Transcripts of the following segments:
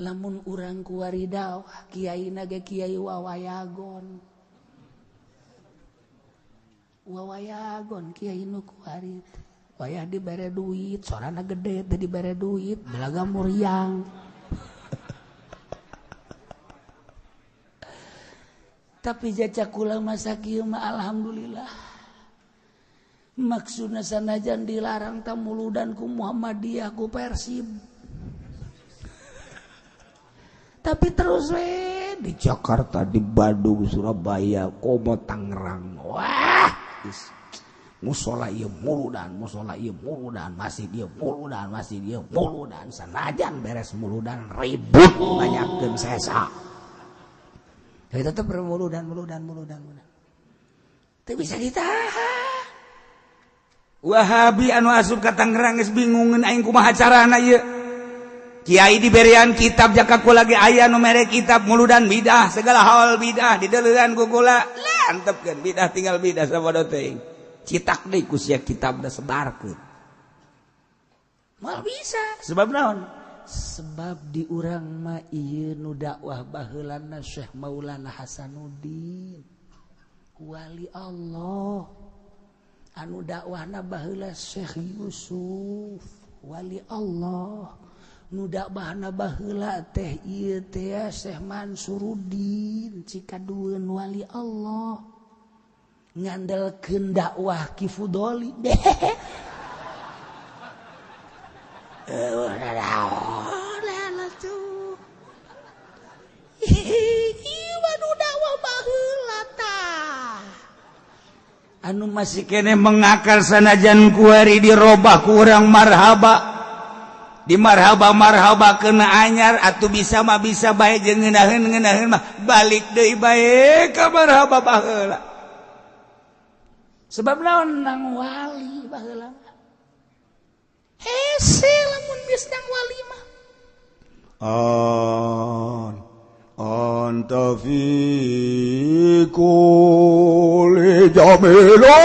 Lamun urang kuari dakwah kiai na ge kiai wawayagon. Wawayagon kiai nu kuari teh. Wayah dibere duit, sorana gede teh dibere duit, belaga muriang. Tapi jajak kula masa kieu mah alhamdulillah. Maksudna sanajan dilarang tamuludan ku Muhammadiyah ku Persib. Tapi terus we di Jakarta, di Bandung, Surabaya, komo Tangerang. Wah, musola ieu muludan, musola ieu muludan, masih ieu muludan, masih ieu muludan. Sanajan beres muludan ribut banyakeun sesa. Tapi tetep muludan, muludan, muludan, muludan. Teu bisa ditahan. Wahabi anu asup ka Tangerang geus bingungeun aing kumaha carana ieu. Kiai diberian kitab jaka ku lagi aya nu mere kitab muludan bidah segala hal bidah dideulean ku kula lantepkeun bidah tinggal bidah sabodo teuing citak deui ku sia kitab da sebarkeun moal bisa sebab naon sebab di urang mah ieu nu dakwah baheulana Syekh Maulana Hasanuddin wali Allah anu dakwahna baheula Syekh Yusuf wali Allah nu dakwahna baheula teh ieu teh Syekh Mansuruddin Cikadueun wali Allah ngandelkeun dakwah Ki Fudoli deh. Anu masih kene mengakar sanajan kuari dirobah kurang marhaba di marhaba marhaba kena anyar atuh bisa mah bisa bae jeung ngeunaheun ngeunaheun mah balik deui bae ka marhaba baheula sebab naon nang wali baheula hese lamun geus nang wali mah an anta fi kulli jamilo.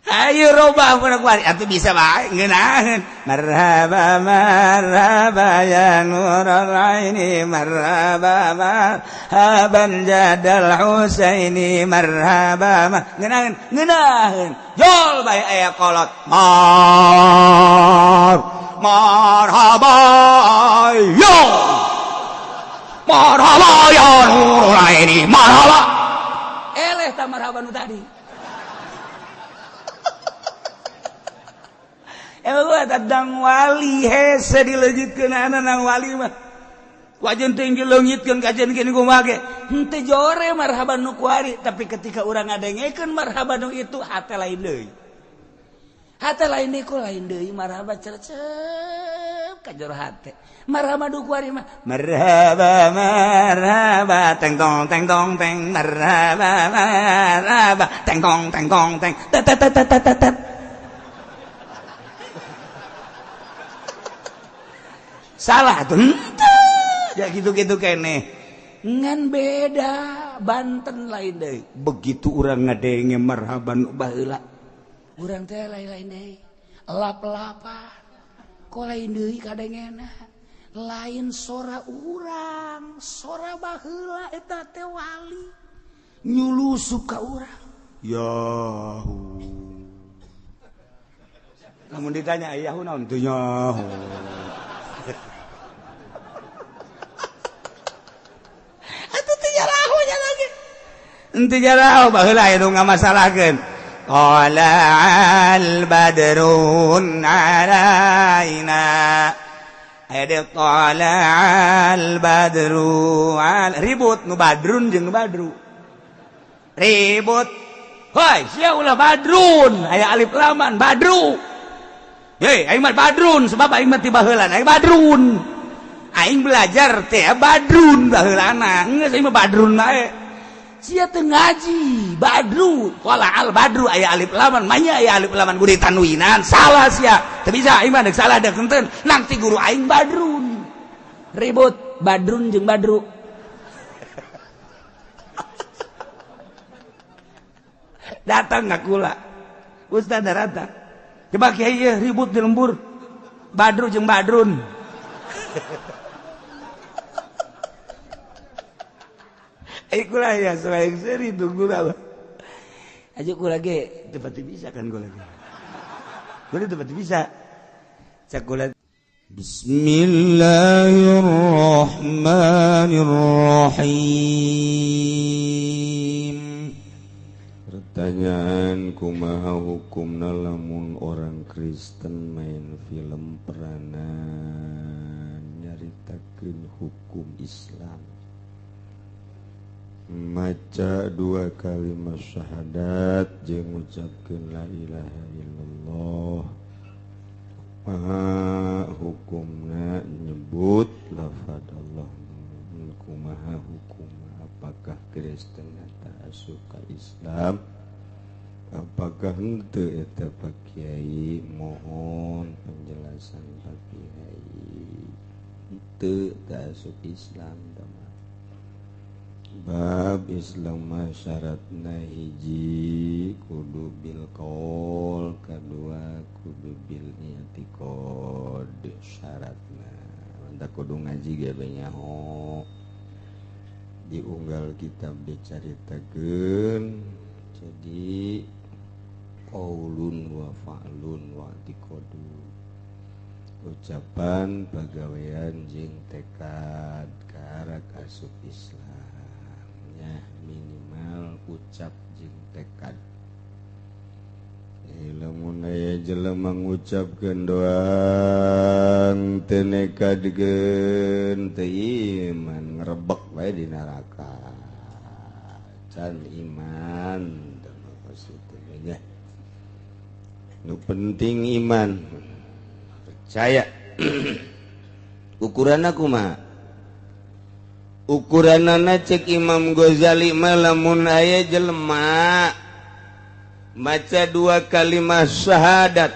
Ayo robah pun aku atuh bisa bae ngeunaheun marhaba marhaba ya nurul aini marhaba marhaban jadal husaini marhaba ngeunaheun ngeunaheun jol bae aya kolot mar marhaba yo marhaba ya nurul aini marhaba eleh ta marhaba nu tadi. Tadang wali hese dileungitkeun nang wali mah wajan teh dileungitkeun kajian gini kumaha ge henteu jore marhaban nu kuari tapi ketika urang ngadengekeun marhaban nu itu hate lain deui hate lain deui ku lain deui marhaba cercep ka jero hate marhaba nu kuari mah marhaba marhaba teng tong teng tong teng marhaba marhaba teng tong teng tong teng tet tet tet tet tet. Salah tuh ya gitu-gitu kene ngan beda Banten lain deui begitu urang ngadenge marhaban baheula urang teh lain-lain deui lap-lapan kok lain deui kadengena lain sora urang sora baheula eta teh wali nyulusup ka urang yahu lamun ditanya yahu naon teu nyaho. Ente jarau baheula aya nu ngamasalahkeun. Qala al badrun alaina. Aya deui qala al badru al ribut nu badrun jeung nu badru. Ribut. Hoi, sia ulah badrun, aya alif laman badru. Hei, aing mah badrun sebab aing mah ti baheulana aing badrun. Aing belajar teh badrun baheulana. Geus aing mah badrun bae. Sia teu ngaji badru qala al badru aya alif laman manya aya alif laman guri tanwinan salah sia teu bisa aing mah deuk salah deuk henteu nang ti guru aing badrun ribut badrun jeung badru. Datang ka kula Ustad rata. Coba kiai ieu ribut di lembur. Badru jeung Badrun. Ikulah ya selain seri tunggu lah. Aja gua lagi tempat bisa kan gua lagi. Gua tempat bisa. Cak gua. Bismillahirrahmanirrahim. Pertanyaan kumaha hukumna lamun orang Kristen main film peranan nyaritakeun hukum Islam. Maca dua kalimat syahadat jeung ngucapkeun la ilaha illallah. Maha hukumna nyebut lafadz Allah. Kumaha hukumna, apakah Kristen eta asup ka Islam apakah henteu eta Pak Kiai? Mohon penjelasan Pak Kiai. Henteu teu asup Islam teh. Bab Islam mah syaratna hiji kudu bil qaul, kadua kudu bil i'tiqad syaratna. Mantap kudu ngaji ge be nyaho. Diunggal kitab dicaritakeun jadi qaulun wa fa'lun wa i'tiqadu. Ucapan pagawean jeung tekad karak asup Islam. Ya, minimal ucap jeung tekad. Lamun aya jelema ngucapkeun doang teu nekadkeun teu iman ngrebek bae di neraka. Can iman teu maksudna nya. Nu penting iman. Percaya. Ukuranna kumaha? Ukuranana cek Imam Ghazali mah lamun aya jelema maca dua kalimat syahadat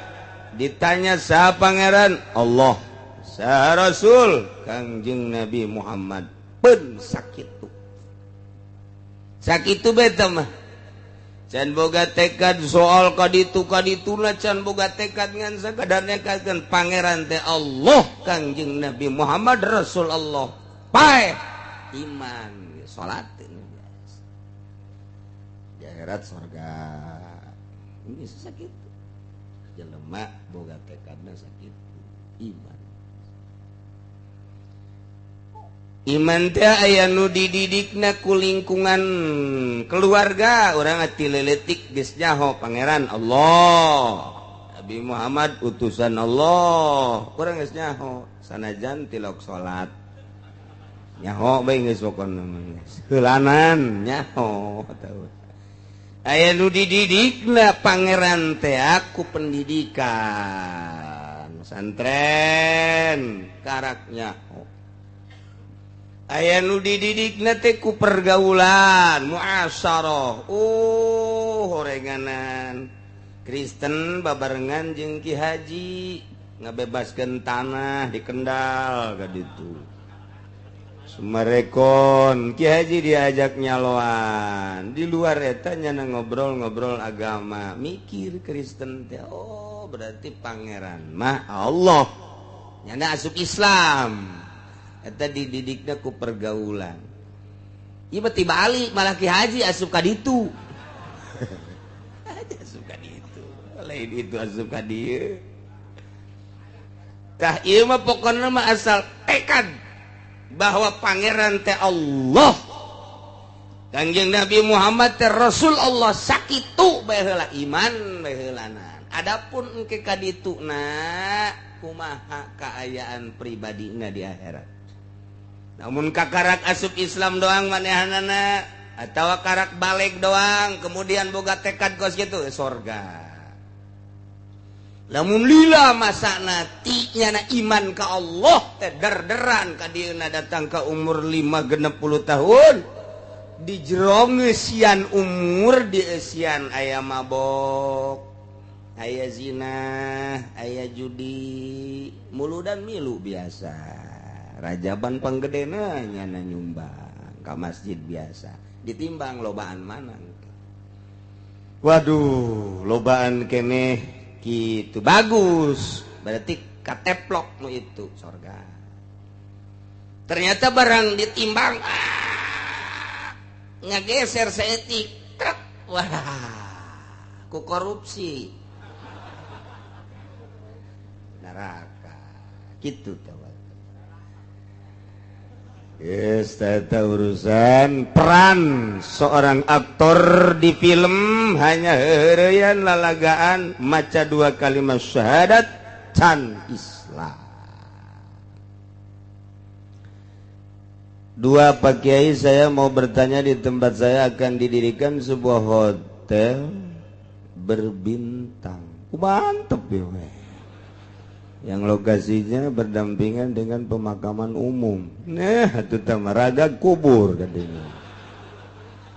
ditanya saha pangeran? Allah. Saha Rasul? Kangjeng Nabi Muhammad. Pun sakitu. Sakitu beta mah. Can boga tekad soal kaditu kadituna can boga tekad ngan sakadar nekadkeun pangeran teh Allah, Kangjeng Nabi Muhammad Rasul Allah. Paeh iman salat biasa di akhirat surga ini sakit jelema boga tekadna sakit iman. Iman teh aya nu dididikna ku lingkungan keluarga urang ati leutik geus nyaho pangeran Allah, Nabi Muhammad utusan Allah, urang geus nyaho sanajan tilok salat nyaho bae geus pokona mah heulanan nyaho tahu. Aya nu dididikna pangeran teh aku pendidikan pesantren karak nyaho. Aya nu dididikna teh ku pergaulan muasyarah. Horenganan Kristen babarengan jeung Ki Haji ngabebaskeun tanah di Kendal ka ditu. Sumarekon Ki Haji diajak nyaloan di luar eta nyana ngobrol-ngobrol agama mikir Kristen teh oh berarti pangeran mah Allah nyana asup Islam eta dididikna ku pergaulan ieu mah tibali malah Ki Haji asup ka ditu. Asup ka ditu lain itu asup ka dieu tah ieu mah pokona mah asal tekad bahwa pangeran teh Allah, Kangjeng Nabi Muhammad teh Rasul Allah, sakitu bae heula iman bae heulanan. Adapun engke ka dituna kumaha kaayaan pribadina di akhirat. Namun kakarak asup Islam doang manehanana atawa karak balik doang kemudian boga tekad kos kitu sorga. Lamun lila masana tinyana iman ka Allah teh derderan ka dieuna datang ka umur 5-60 tahun di jero ngeusian umur di eusian aya mabok, aya zina, aya judi, muludan milu biasa. Rajaban panggedena nyana nyumbang ka masjid biasa, ditimbang lobaan mana. Waduh, lobaan keneh gitu bagus. Berarti kateplok nu itu sorga. Ternyata barang ditimbang ngageser saeutik. Trek. Wah, ku korupsi. Neraka. Gitu tawar. Yes, tata urusan peran seorang aktor di film hanya heureuyan lalagaan maca dua kalimat syahadat can Islam. Dua, Pak Kiai, saya mau bertanya, di tempat saya akan didirikan sebuah hotel berbintang. Mantep ya weh. Yang lokasinya berdampingan dengan pemakaman umum. Nah, itu raga kubur katanya.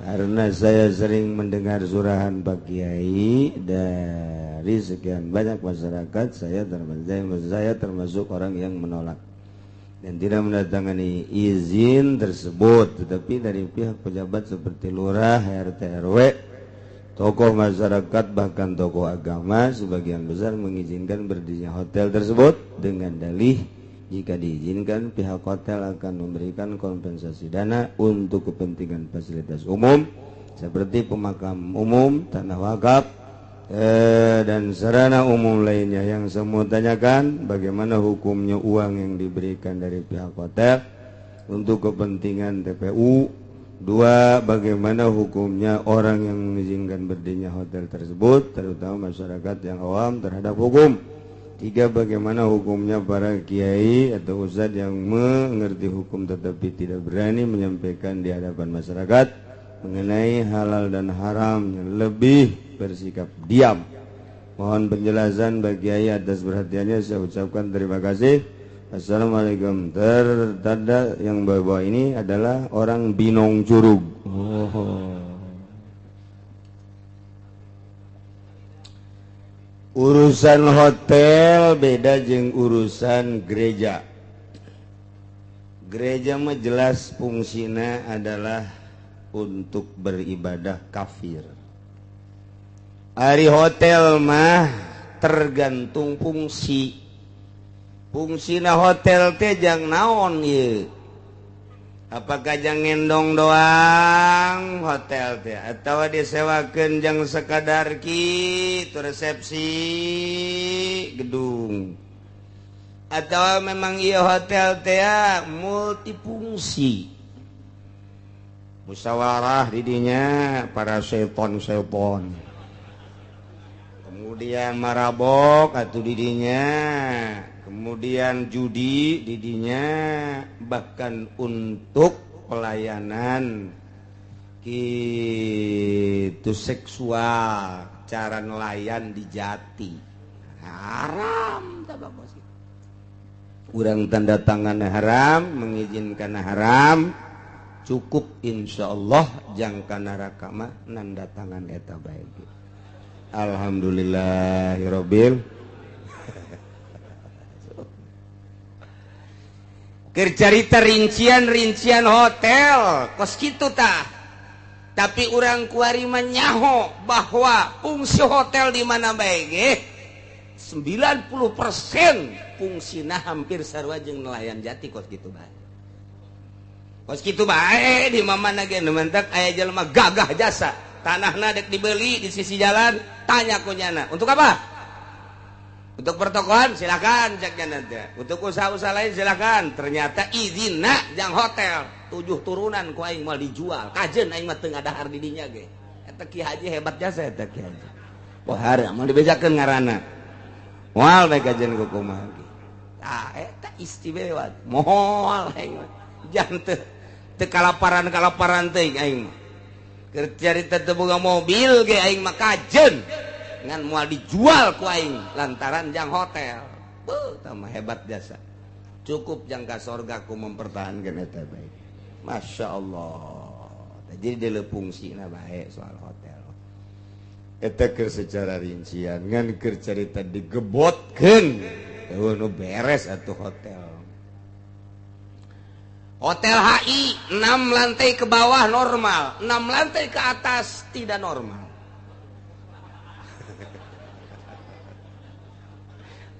Karena saya sering mendengar surahan Pak Kiai dari sekian banyak masyarakat, saya termasuk orang yang menolak dan tidak mendatangani izin tersebut. Tetapi dari pihak pejabat seperti lurah, RT, RW, tokoh masyarakat, bahkan tokoh agama sebagian besar mengizinkan berdirinya hotel tersebut dengan dalih jika diizinkan pihak hotel akan memberikan kompensasi dana untuk kepentingan fasilitas umum seperti pemakam umum, tanah wakaf, dan sarana umum lainnya. Yang semua tanyakan, bagaimana hukumnya uang yang diberikan dari pihak hotel untuk kepentingan TPU? Dua, bagaimana hukumnya orang yang mengizinkan berdirinya hotel tersebut, terutama masyarakat yang awam terhadap hukum? Tiga, bagaimana hukumnya para kiai atau ustadz yang mengerti hukum tetapi tidak berani menyampaikan di hadapan masyarakat mengenai halal dan haram, lebih bersikap diam. Mohon penjelasan bagi kiai atas perhatiannya. Saya ucapkan terima kasih. Assalamualaikum. Tertanda yang bawah ini adalah orang Binong Curug. Oh. Urusan hotel beda jeung urusan gereja. Gereja mah jelas fungsina adalah untuk beribadah kafir. Ari hotel mah tergantung fungsi. Fungsina hotel teh jang naon ieu? Apakah jang ngendong doang hotel teh atawa disewakeun jang sekadar kitu resepsi gedung? Atau memang ieu hotel teh multifungsi? Musyawarah didinya para seton-seton. Kemudian marabok atuh didinya. Kemudian judi didinya, bahkan untuk pelayanan gitu seksual, cara nelayan di jati haram. Urang tanda tangan haram, mengizinkan haram, cukup insyaallah jangka neraka mah nanda tangan eta bae. Alhamdulillahirabbil. Kercarita rincian-rincian hotel kos kitu tah. Tapi urang kuari mah nyaho bahwa fungsi hotel di mana bae ge 90% fungsina hampir sarua jeung nelayan jati kos kitu bae. Kos kitu bae di mana ge nu mentak aya jelema gagah jasa, tanahna dek dibeli di sisi jalan, tanya ku nyana, untuk apa? Untuk pertokoan silakan ceknya nanti. Untuk usaha-usaha lain silakan. Ternyata izinna jang hotel 7 turunan ku aing moal dijual. Kajen aing mah teu ngadahar di dinya ge. Eta Ki Haji hebat jasa eta Ki Haji. Pohara moal dibejakeun ngaranna. Moal bae kajen ku kumaha ge. Tah eta istimewa. Moal aing mah. Jang teu teu kalaparan-kalaparan teuing aing mah. Keur carita teu boga mobil ge aing mah kajen. Ngan moal dijual ku aing lantaran jang hotel. Beuh, tah mah hebat jasa. Cukup jangka sorga ku mempertahankan eta bae. Masya Allah. Jadi deuleu fungsina bae soal hotel. Eta keur secara rincian ngan keur carita digebotkeun. Eueuh nu beres atuh hotel. Hotel HI 6 lantai ke bawah normal, 6 lantai ke atas tidak normal.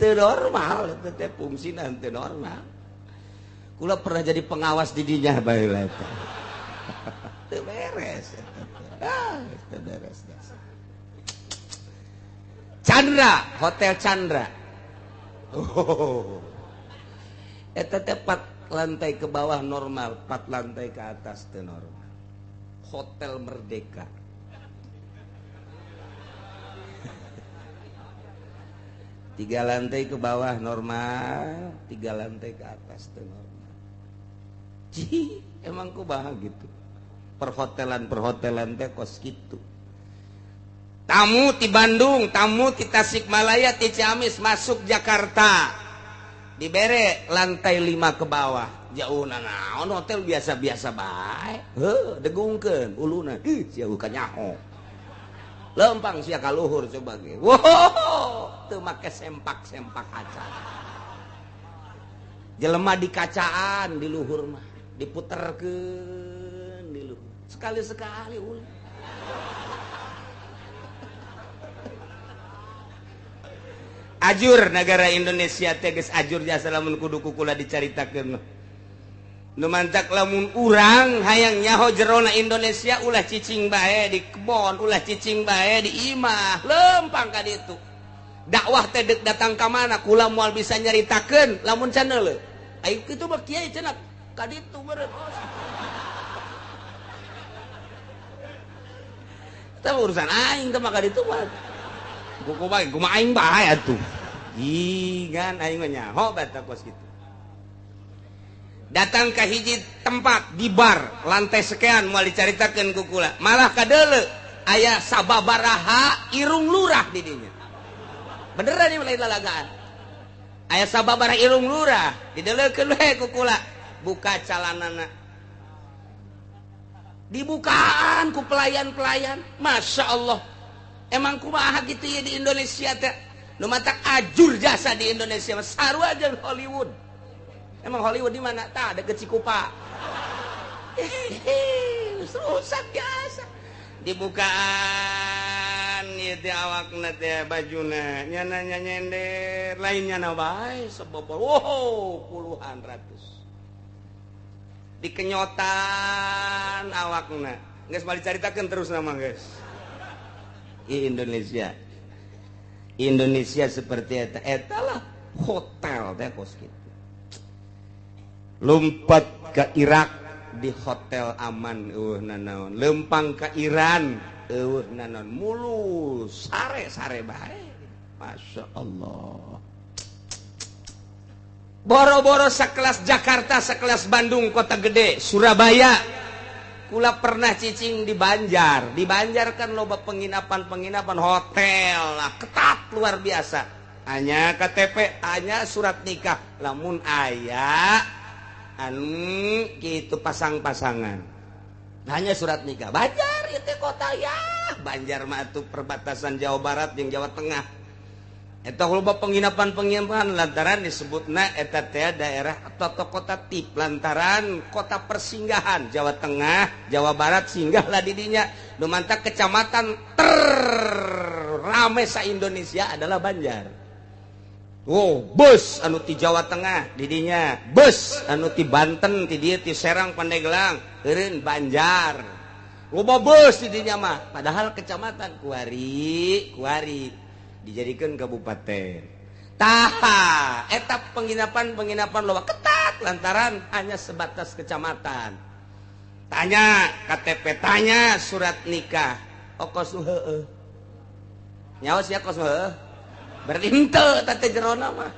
Teu normal eta teh fungsina teu normal. Kula pernah jadi pengawas di dinya baheula teh. Teu beres eta teh. Ah, teu beres. Chandra, Hotel Chandra. Oh. Eta teh 4 lantai ke bawah normal, 4 lantai ke atas teu normal. Hotel Merdeka. 3 lantai ke bawah normal, 3 lantai ke atas teu normal. Cih, emang kumaha gitu. Perhotelan-perhotelan teh kos kitu. Tamu ti Bandung, tamu ti Tasikmalaya, ti Ciamis masuk Jakarta. Dibere lantai 5 ke bawah. Jauh naon hotel biasa-biasa bae. Heuh, degungkeun uluna. Ih, sia kanyaho. Lempang sia ka luhur coba ge. Wow, teu make sempak-sempak kaca. Jelema di kacaan di luhur mah, diputerkeun di luhur. Sekali-sekali ulah. Ajur negara Indonesia teh geus ajur jasa lamun kudu kukula dicaritakeun. Nu mantak lamun urang hayang nyaho jerona Indonesia ulah cicing bae di kebon, ulah cicing bae di imah, lempang ka ditu. Dakwah teh deuk datang ka mana kula moal bisa nyaritakeun lamun can leuleuh. Ayo kitu mah kiai cenah ka ditu meureun. Eta urusan aing teh mah ka ditu mah. Kumaha kumaha aing bae atuh. Ih kan aing mah nyaho bae kos kitu. Datang ke hiji tempat di bar lantai sekian moal dicaritakeun ku kula malah kadeuleu aya sababaraha irung lurah di dinya. Beneran ieu lain lalagaan. Aya sababaraha irung lurah dideuleukeun we ku kula buka calanana. Dibukaan ku pelayan-pelayan. Masya Allah. Emang kumaha gitu ya di Indonesia teh. Nu matak ajur jasa di Indonesia mah sarua jeung Hollywood. Emang Hollywood di mana? Tah deket Cikupa. Rusak biasa. Dibukaan ieu teh awakna teh bajuna, nyana nyender, lain nyana bae sebobol. Wow, puluhan ratus. Dikenyotan awakna. Geus balik caritakeun terus nama geus. Indonesia. Indonesia seperti eta. Eta lah hotel teh kos kitu. Lompat ke Irak di hotel aman eueuh nanaon, lempang ke Iran eueuh nanaon, mulus sare-sare bae. Masya Allah. Boro-boro sekelas Jakarta, sekelas Bandung, kota gede, Surabaya. Kula pernah cicing di Banjar. Di Banjar kan loba penginapan-penginapan hotel lah, ketat luar biasa. Hanya KTP, hanya surat nikah. Lamun aya anu gitu pasang-pasangan hanya surat nikah. Banjar itu kota ya, Banjar mah tuh perbatasan Jawa Barat jeung Jawa Tengah. Eta loba penginapan-penginapan lantaran disebutna eta teh daerah atau kota tip lantaran kota persinggahan Jawa Tengah, Jawa Barat singgahlah di dinya. Nu mantak kecamatan terrame sa Indonesia adalah Banjar. Wow, bus anu ti Jawa Tengah didinya, bus anu ti Banten ti dieu ti Serang Pandeglang, eureun Banjar. Loba bus didinya mah, padahal kecamatan Kuari, Kuari dijadikeun kabupaten. Tah, eta penginapan-penginapan loba ketat lantaran hanya sebatas kecamatan. Tanya KTP, tanya surat nikah. Okos nu heueuh. Nyaos ya kos heueuh. Berarti henteu teh jerona mah.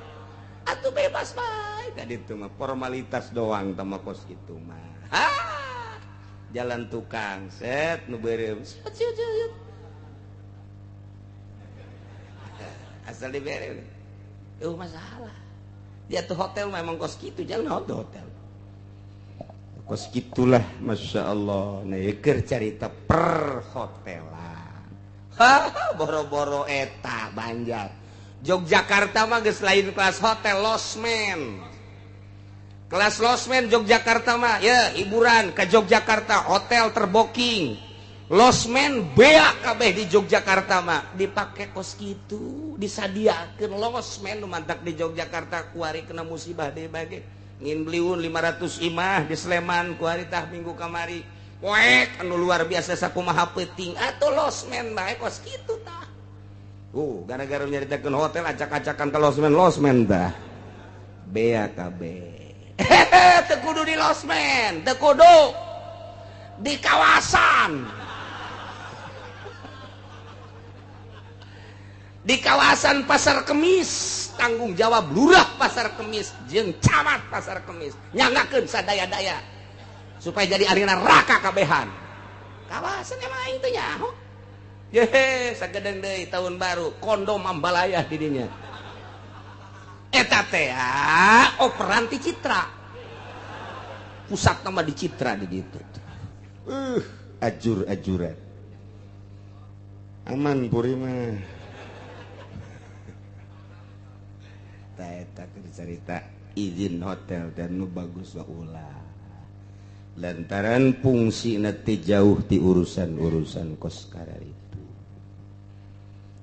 Atuh bebas bae tadi itu mah formalitas doang tah mah kos kitu mah. Ha! Jalan tukang set nu beureum. Asal dibere. Eueuh masalah. Dia tuh hotel mah emang kos kitu, jangan hotel. Kos kitulah Masya Allah. Nah, ieu keur carita perhotelan. Ha, boro-boro eta Banjar. Yogyakarta mah geus lain kelas hotel losmen. Kelas losmen Yogyakarta mah ya hiburan ke Yogyakarta hotel terboking. Losmen beak kabeh di Yogyakarta mah dipake kos kitu, disadiakeun losmen nu mantak di Yogyakarta kuari kena musibah deui bage. Ngin beliun 500 imah di Sleman kuari tah minggu kamari. Poek anu luar biasa sakumaha peuting atuh losmen bae kos kitu tah. Gara-gara nyaritakeun hotel acak-acakan ke losmen tah. Bea kabeh. Teu kudu di losmen, teu kudu di kawasan. Di kawasan Pasar Kemis, tanggung jawab lurah Pasar Kemis jeung camat Pasar Kemis nyangakeun sadaya-daya supaya jadi ahli neraka kabehan. Kawasan emang aing teh nyaho. Yehe, sagedeng deui tahun baru kondom ambalayah di dinya. Eta teh operan ti Citra. Pusat nama di Citra di ditu. Ajur-ajuran. Aman puri mah. Eta cerita izin hotel dan nu bagus wa ulah lantaran fungsi nanti jauh di urusan-urusan kos karar itu.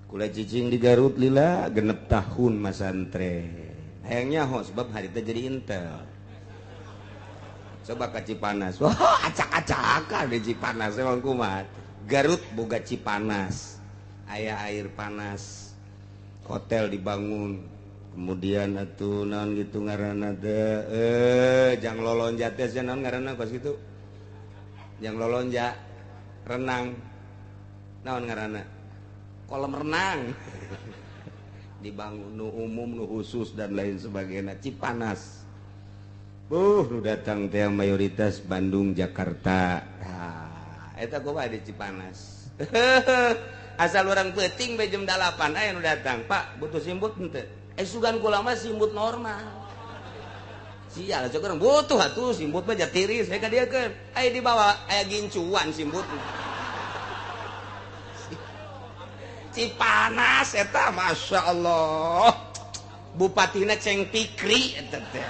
Kula cicing di Garut lila 6 tahun masantren hayang nyaho sebab harita jadi intel. Coba ka Cipanas, wah acak-acakan di Cipanas emang kumaha. Garut boga Cipanas, aya air panas, hotel dibangun. Kemudian atuh naon gitu ngaranna teh jang lolonja teh naon ngaranna kos kitu? Jang lolonja renang naon ngaranna? Kolam renang. Dibangun nu umum nu khusus dan lain sebagainya. Cipanas. Nu datang teh mayoritas Bandung, Jakarta. Tah, eta kumaha di Cipanas. Asal orang peuting bae jam 8 aya nu datang, "Pak, butuh simbut henteu?" Sugan kula mah simbut normal. Sial, cek urang butuh atuh simbut mah jatiris, ka dieu keun. Aya dibawa aya gincuan simbut. Cipanas eta Masya Allah. Bupatina Ceng Pikri eta teh.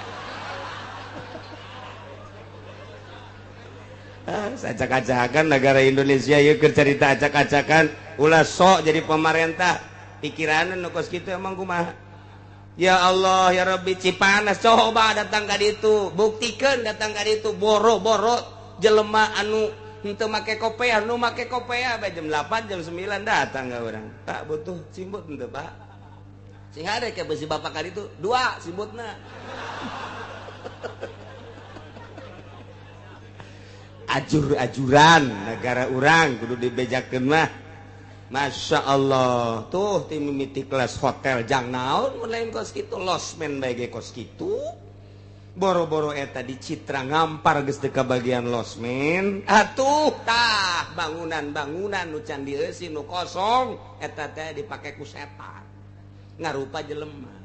Acak-acakan negara Indonesia ieu keur carita acak-acakan ulah sok jadi pemerintah. Pikiranna nu kos kitu emang kumaha? Ya Allah ya Rabbi, Cipanas coba datang ka ditu, buktikeun datang ka ditu boro-boro jelema anu henteu make kopeah, nu make kopeah bae jam 8 jam 9 datang ka urang. Pak butuh simbut henteu, Pak? Sing hade ke besi bapak ka ditu, 2 simbutna. Ajur-ajuran negara urang kudu dibejakeun mah. Masya Allah, tuh tim mimiti kelas hotel jang naon mun lain kos kitu losmen bae ge kos kitu. Boro-boro eta di Citra ngampar geus teu kabagian losmen. Atuh tah bangunan-bangunan nu can dieusi nu kosong eta teh dipake ku setan. Ngarupa jelema.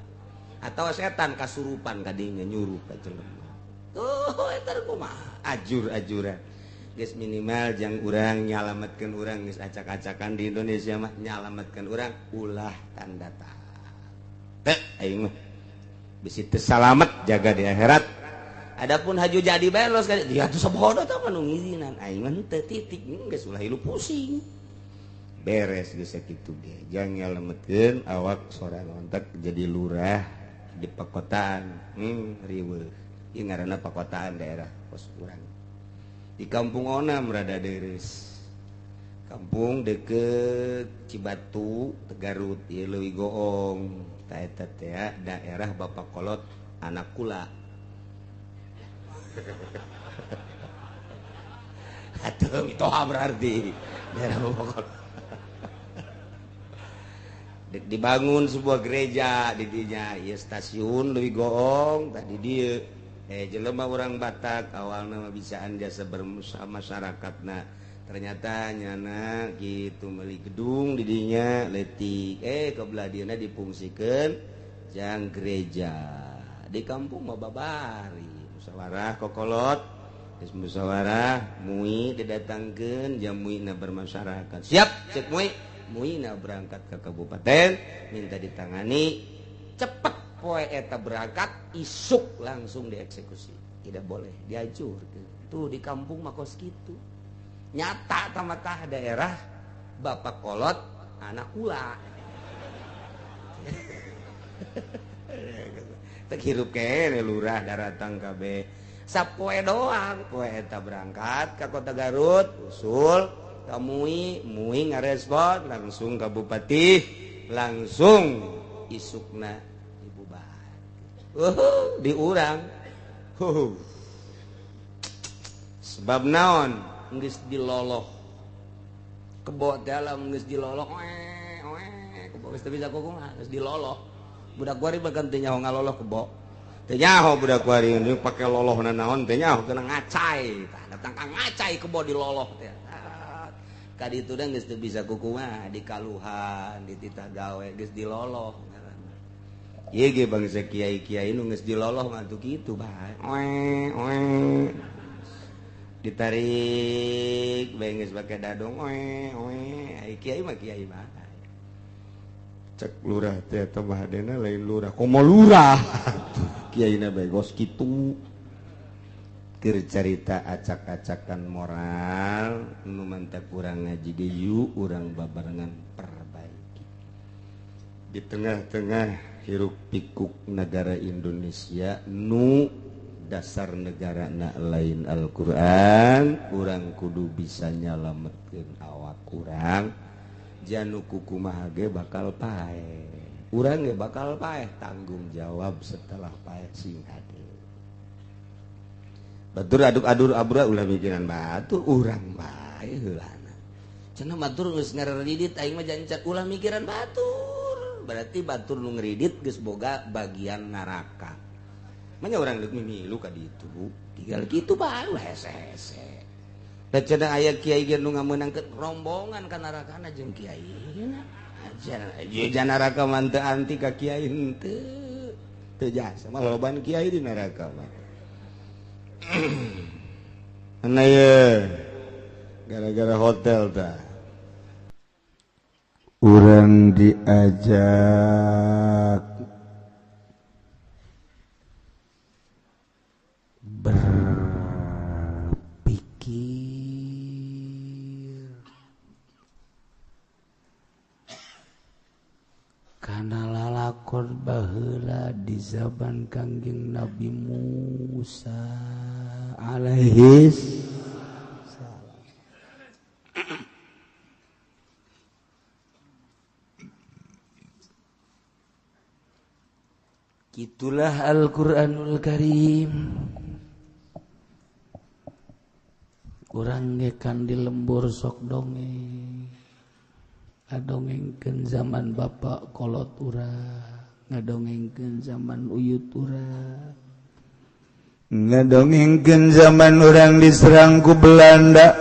Atawa setan kasurupan kadinya nyuruh ka jelema. Tuh eta kumaha ajur-ajuran. Geus minimal jang urang nyalametkeun urang geus acak-acakan di Indonesia mah nyalametkeun urang ulah tanda teu aing mah bisi teu salamet jaga di akhirat. Adapun haju jadi bae los ka dia tuh sabodo tah mah nu ngizinan aing mah teu titik geus ulah hilu pusing. Beres geus sakitu ge jang nyalametkeun awak sorangan ontek jadi lurah di pakotaan riweuh. Ieu ngaranna pakotaan daerah pos urang. Di kampung Onam rada deres. Kampung deket Cibatu, Tegarut, ieu leuwih goong. Ta eta teh daerah Bapak Kolot anak kula. Atuh mitoha berarti daerah Bapak Kolot. Dibangun sebuah gereja di dinya, ieu stasiun leuwih goong tadi dieu. Jelema orang Batak awalna mah bisaan jasa bermusyawarah masyarakatna ternyata nyana gitu meuli gedung di dinya leutik kebelah dieuna dipungsikeun jang gereja di kampung mah babari musyawarah kokolot geus musyawarah mui didatangkeun jam muina bermasyarakat siap cek mui muina berangkat ke kabupaten minta ditangani cepet poe eta berangkat isuk langsung dieksekusi tidak boleh diajur tuh di kampung mah kos kitu Nyata tamatah daerah bapak kolot anak kula. Teu hirup kene lurah daratang kabeh. Sapoe doang poe eta berangkat ka kota Garut usul ka MUI, MUI ngarespon langsung ka bupati, langsung isukna dibubar. Di urang. Sebab naon geus diloloh. Kebo dalam geus diloloh oe kebo geus teu bisa kukumaha geus diloloh. Budak kuari bahkan teu nyaho ngaloloh kebo. Teu nyaho budak kuari pake lolohna naon teu nyaho kena ngacai. Tah datang ka ngacai kebo diloloh teh. Ka ditu da geus teu bisa kukumaha dikaluhan, dititah gawe geus diloloh ngaranna. Ieu ge bangsa kiai-kiai nu geus diloloh mah tuh kitu bae. Oe oe. Ditarik bae geus pake dadong oe oe. Ai kiai mah kiai bae. Cek lurah teh eta bahadena lain lurah, komo lurah. Kiaina bae gos kitu. Keur carita acak-acakan moral nu mantap urang ngaji ge yuk urang babarengan perbaiki. Di tengah-tengah hiruk pikuk negara Indonesia nu dasar negara na lain Al-Qur'an, urang kudu bisa nyalametkeun awak urang. Janu kukumaha ge bakal paeh. Urang ge bakal paeh, tanggung jawab setelah paeh sing hade. Batur aduk-adur abra ulah mikiran batur urang bae heulana. Cenah batur geus ngareridit aing mah jancan ulah mikiran batur. Berarti batur nu ngridit geus boga bagian neraka. Manya urang deuk mimilu ka ditu, tinggal kitu bae hese-hese. Da cenah aya kiai ge nu ngameunangkeun rombongan ka narakana jeung kiai. Aja neraka mah teu anti ka kiai henteu. Teu jasa mah loban kiai di neraka mah. Ana ye gara-gara hotel tah. Urang diajak berpikir kana lalakon baheula di zaman Kangjeng Nabi Musa alaihis salam. Itulah Al-Qur'anul Karim. Urang ge kan di lembur sok dongeng. Ngadongengkeun zaman bapak kolot urang, ngadongengkeun zaman uyut urang, ngadongengkeun zaman urang diserang ku Belanda,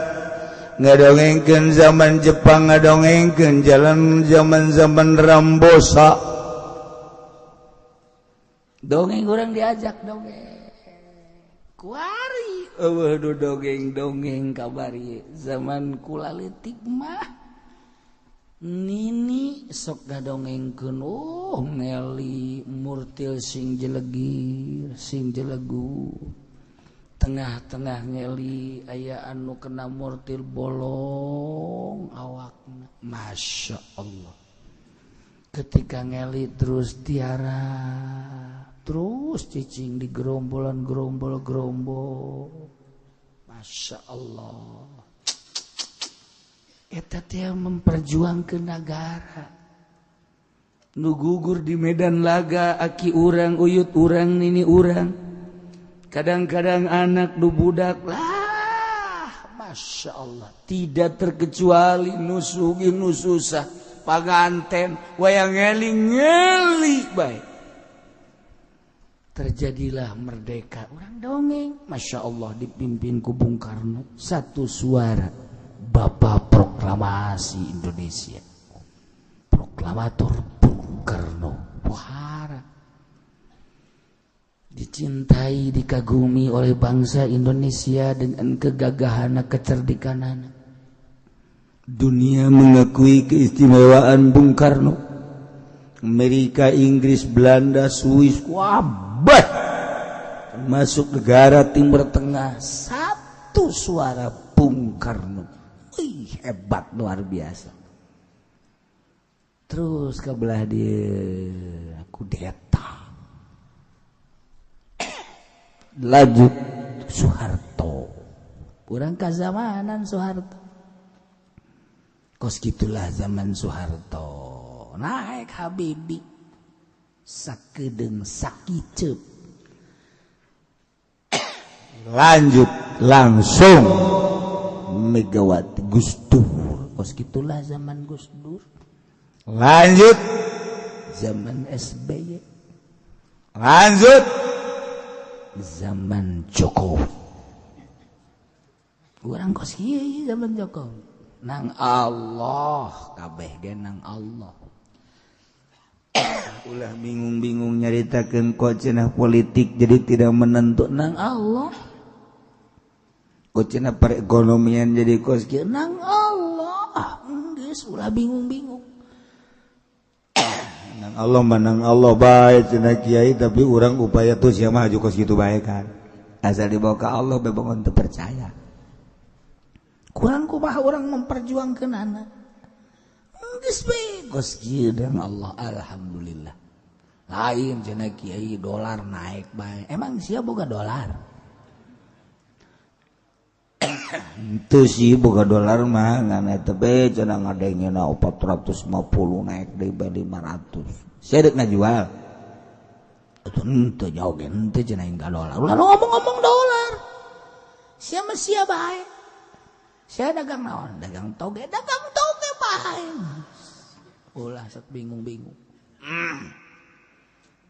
ngadongengkeun zaman Jepang, ngadongengkeun jalan zaman-zaman Rambosa. Dongeng urang diajak dongeng. Kuari eueuh du dongeng-dongeng kabari zaman kula leutik mah. Nini sok ngadongengkeun oh ngeli murtil sing jelegir sing jelegu tengah-tengah ngeli aya anu kena murtil bolong awakna. Masya Allah, ketika ngeli terus tiara terus cicing di gerombolan gerombol gerombol. Masya Allah, eta teh memperjuangkeun nagara nu gugur di medan laga aki urang uyut urang nini urang kadang-kadang anak nu budak lah. Masya Allah, tidak terkecuali nu sugih nu susah paganten wayang ngeli ngeli bae. Terjadilah merdeka urang dongeng. Masya Allah, dipimpin ku Bung Karno satu suara Bapak Proklamasi Indonesia, Proklamator Bung Karno. Wahara dicintai, dikagumi oleh bangsa Indonesia dengan kegagahan, kecerdikanana. Dunia mengakui keistimewaan Bung Karno. Amerika, Inggris, Belanda, Swiss, wabah termasuk negara Timur Tengah, satu suara Bung Karno. Wih, hebat luar biasa. Terus ke belah dia kudeta, lanjut Soeharto, kurang kazamanan Soeharto. Kos gitulah zaman Soeharto, naik Habibie sakedeung sakiceup, lanjut langsung Megawati Gus Dur. Kos gitulah zaman Gus Dur, lanjut zaman SBY, lanjut zaman Jokowi. Urang kos kieu zaman Jokowi. Nang Allah kabeh ge nang Allah. Ulah bingung-bingung nyaritakeun kok cenah politik jadi tidak menentu, nang Allah. Kok cenah perekonomian jadi kos kieu, nang Allah. Geus ulah bingung-bingung. Nang Allah mah nang Allah bae cenah kiai, tapi urang upaya tuh sia mah kos kitu bae kan. Asal dibawa ka Allah bebongon teu percaya. Kurang kumaha urang memperjuangkeun anak. Geus bae kos kieu nang Allah, alhamdulillah. Lain cenah kiai dolar naik bae. Emang sia boga dolar? Itu sih boga dolar mah ngan eta be cenah ngadengena 450 naik deui bae 500. Sia deuk ngajual. Atuh henteu jauh ge henteu cenah ka dolar. Ulah ngomong-ngomong dolar. Sia mah sia bae. Sia dagang naon? Dagang toge bae. Ulah sok bingung-bingung.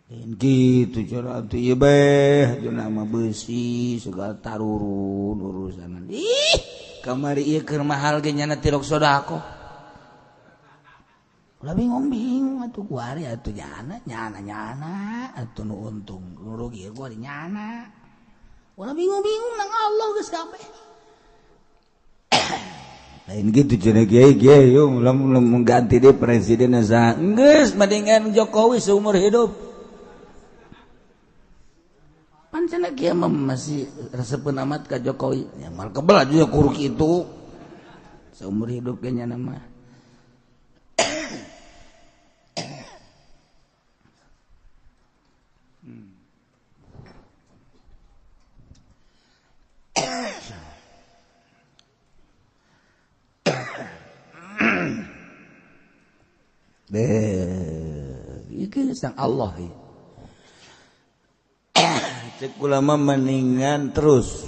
Lain gitu cara atuh ieu bae cenah mah beusi segala tarurun urusan. Ih, kamari ieu keur mahal ge nyana tirok sodako. Ulah bingung-bingung atuh kuari atuh nyana nyana nyana atuh nu untung nu rugi kuari nyana. Ulah bingung-bingung nang Allah geus kabeh. Lain gitu cenah kiai kiai yo lamun mengganti deui presiden saha geus mendingan Jokowi seumur hidup. Pan cenah kiai mah masih resepeun amat ka Jokowi. Ya mal kebel aja kuruk itu. Seumur hidup ge nyana mah. Iki sang Allah. Cek ulama mendingan terus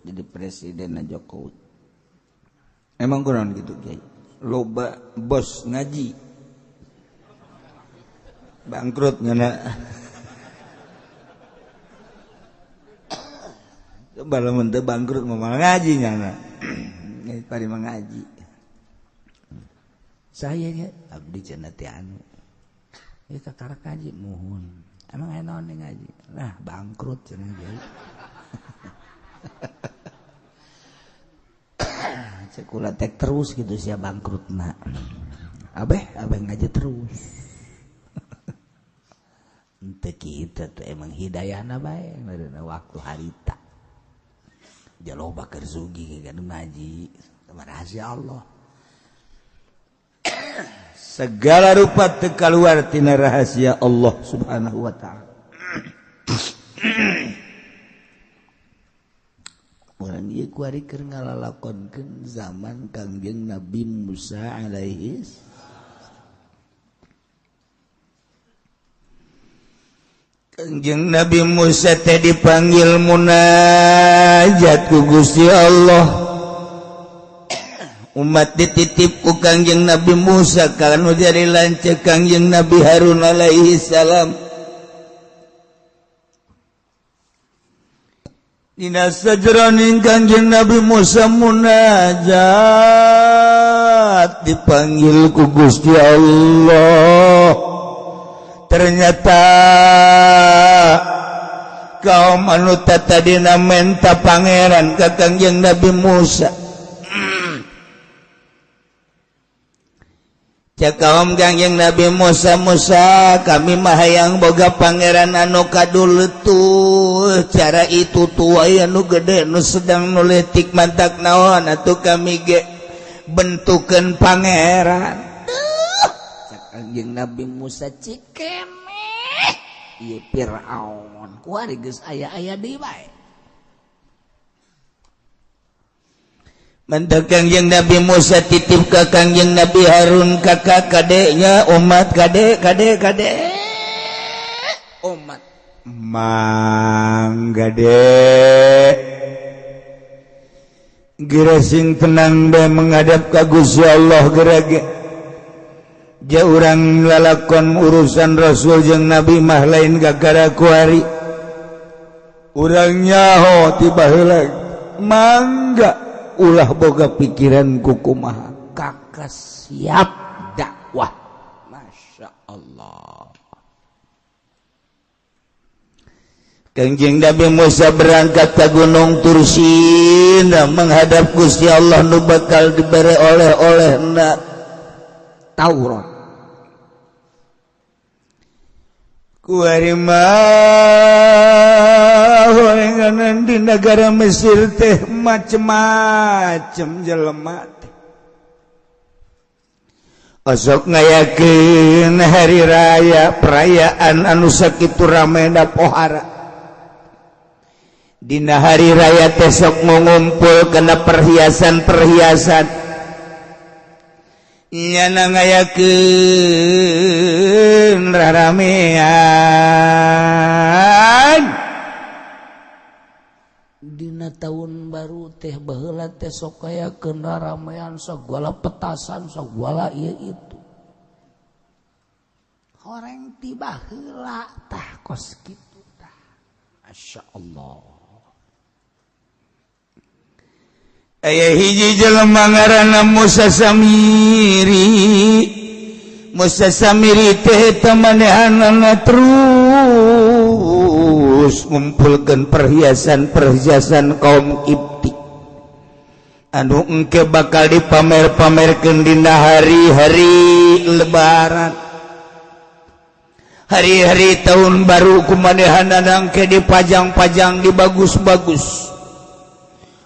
jadi presiden Jokowi. Emang kurang gitu kiai. Loba bos ngaji bangkrut ngana. Coba lamun teu bangkrut mah ngaji nyana. Pari mengaji. Saya ya abdi cenah teh anu. Ieu kakara ngaji muhun. Emang aya naon ngaji? Nah, bangkrut cenah kiai. Cek kula tek terus gitu sia bangkrutna. Abeh abeh ngaji terus. Henteu kitu tuh emang hidayahna bae waktu harita. Jaloba keur sugi ge ngaji, rahasia Allah. Segala rupa teu kaluar tina rahasia Allah Subhanahu wa ta'ala. Urang ieu kuari keur ngalalakonkeun zaman Kangjeng Nabi Musa alaihi Kangjeng Nabi Musa teh dipanggil munajat ku Gusti Allah. Umat dititip ku Kangjeng Nabi Musa kana jadi lanceuk Kangjeng Nabi Harun alaihi salam. Dina sajroning Kangjeng Nabi Musa munajat dipanggil ku Gusti Allah. Ternyata kaum anu tatadina menta pangeran ka Kangjeng Nabi Musa. Cek kaum Kangjeng Nabi Musa, Musa kami mah hayang boga pangeran anu kaduletuh cara itu tuh aya nu gede nu sedang nu leutik mantak naon atuh kami ge. Bentukeun pangeran. Duh, cek Kangjeng Nabi Musa cikene ieu Firaun kuari geus aya-aya deui bae. Mentek Kangjeng Nabi Musa titip ka Kangjeng Nabi Harun kakak kadeknya umat kadek kadek kadek umat mang gade geura sing tenang bae menghadap ka Gusti Allah gerage ja urang lalakon urusan Rasul jeung Nabi mah lain gagara kuari urang nyaho ti baheula mangga ulah boga pikiran kukumaha kakak siap dakwah. Masya Allah. Kangjeng Nabi Musa berangkat ke Gunung Tursina menghadap Gusti Allah nu bakal dibere oleh-oleh na Taurat. Kuari mah horenganan di negara Mesir teh macem-macem jelema teh. Osok ngayakeun hari raya perayaan anu sakitu ramena pohara. Dina hari raya teh sok ngumpul kana perhiasan-perhiasan. Nyana ngayakeun raramean. Dina tahun baru teh baheula teh sok kayakeun raramean sagala petasan sagala ieu itu. Horeng ti baheula tah kos kitu tah. Masya Allah. Aya hiji jelema ngaranna Musa Samiri. Musa Samiri teh manehanana terus ngumpulkeun perhiasan-perhiasan kaum Kipti anu engke bakal dipamer-pamerkeun dina hari-hari lebaran, hari-hari tahun baru kumanehanana engke dipajang-pajang dibagus-bagus,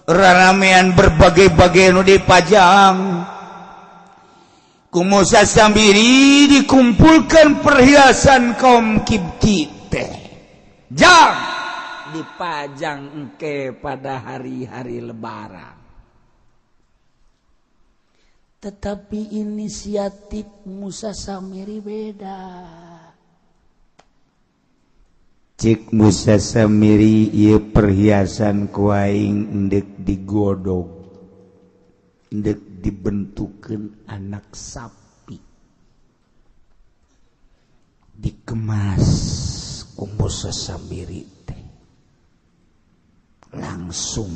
raramean berbagai-bagai nu dipajang. Ku Musa Samiri dikumpulkan perhiasan kaum Kipti teh jang dipajang engke pada hari-hari lebaran. Tetapi inisiatif Musa Samiri beda. Cik Musa Samiri ieu perhiasan ku aing endek digodog, endek dibentukeun anak sapi, dikemas ku Musa Samiri teh, langsung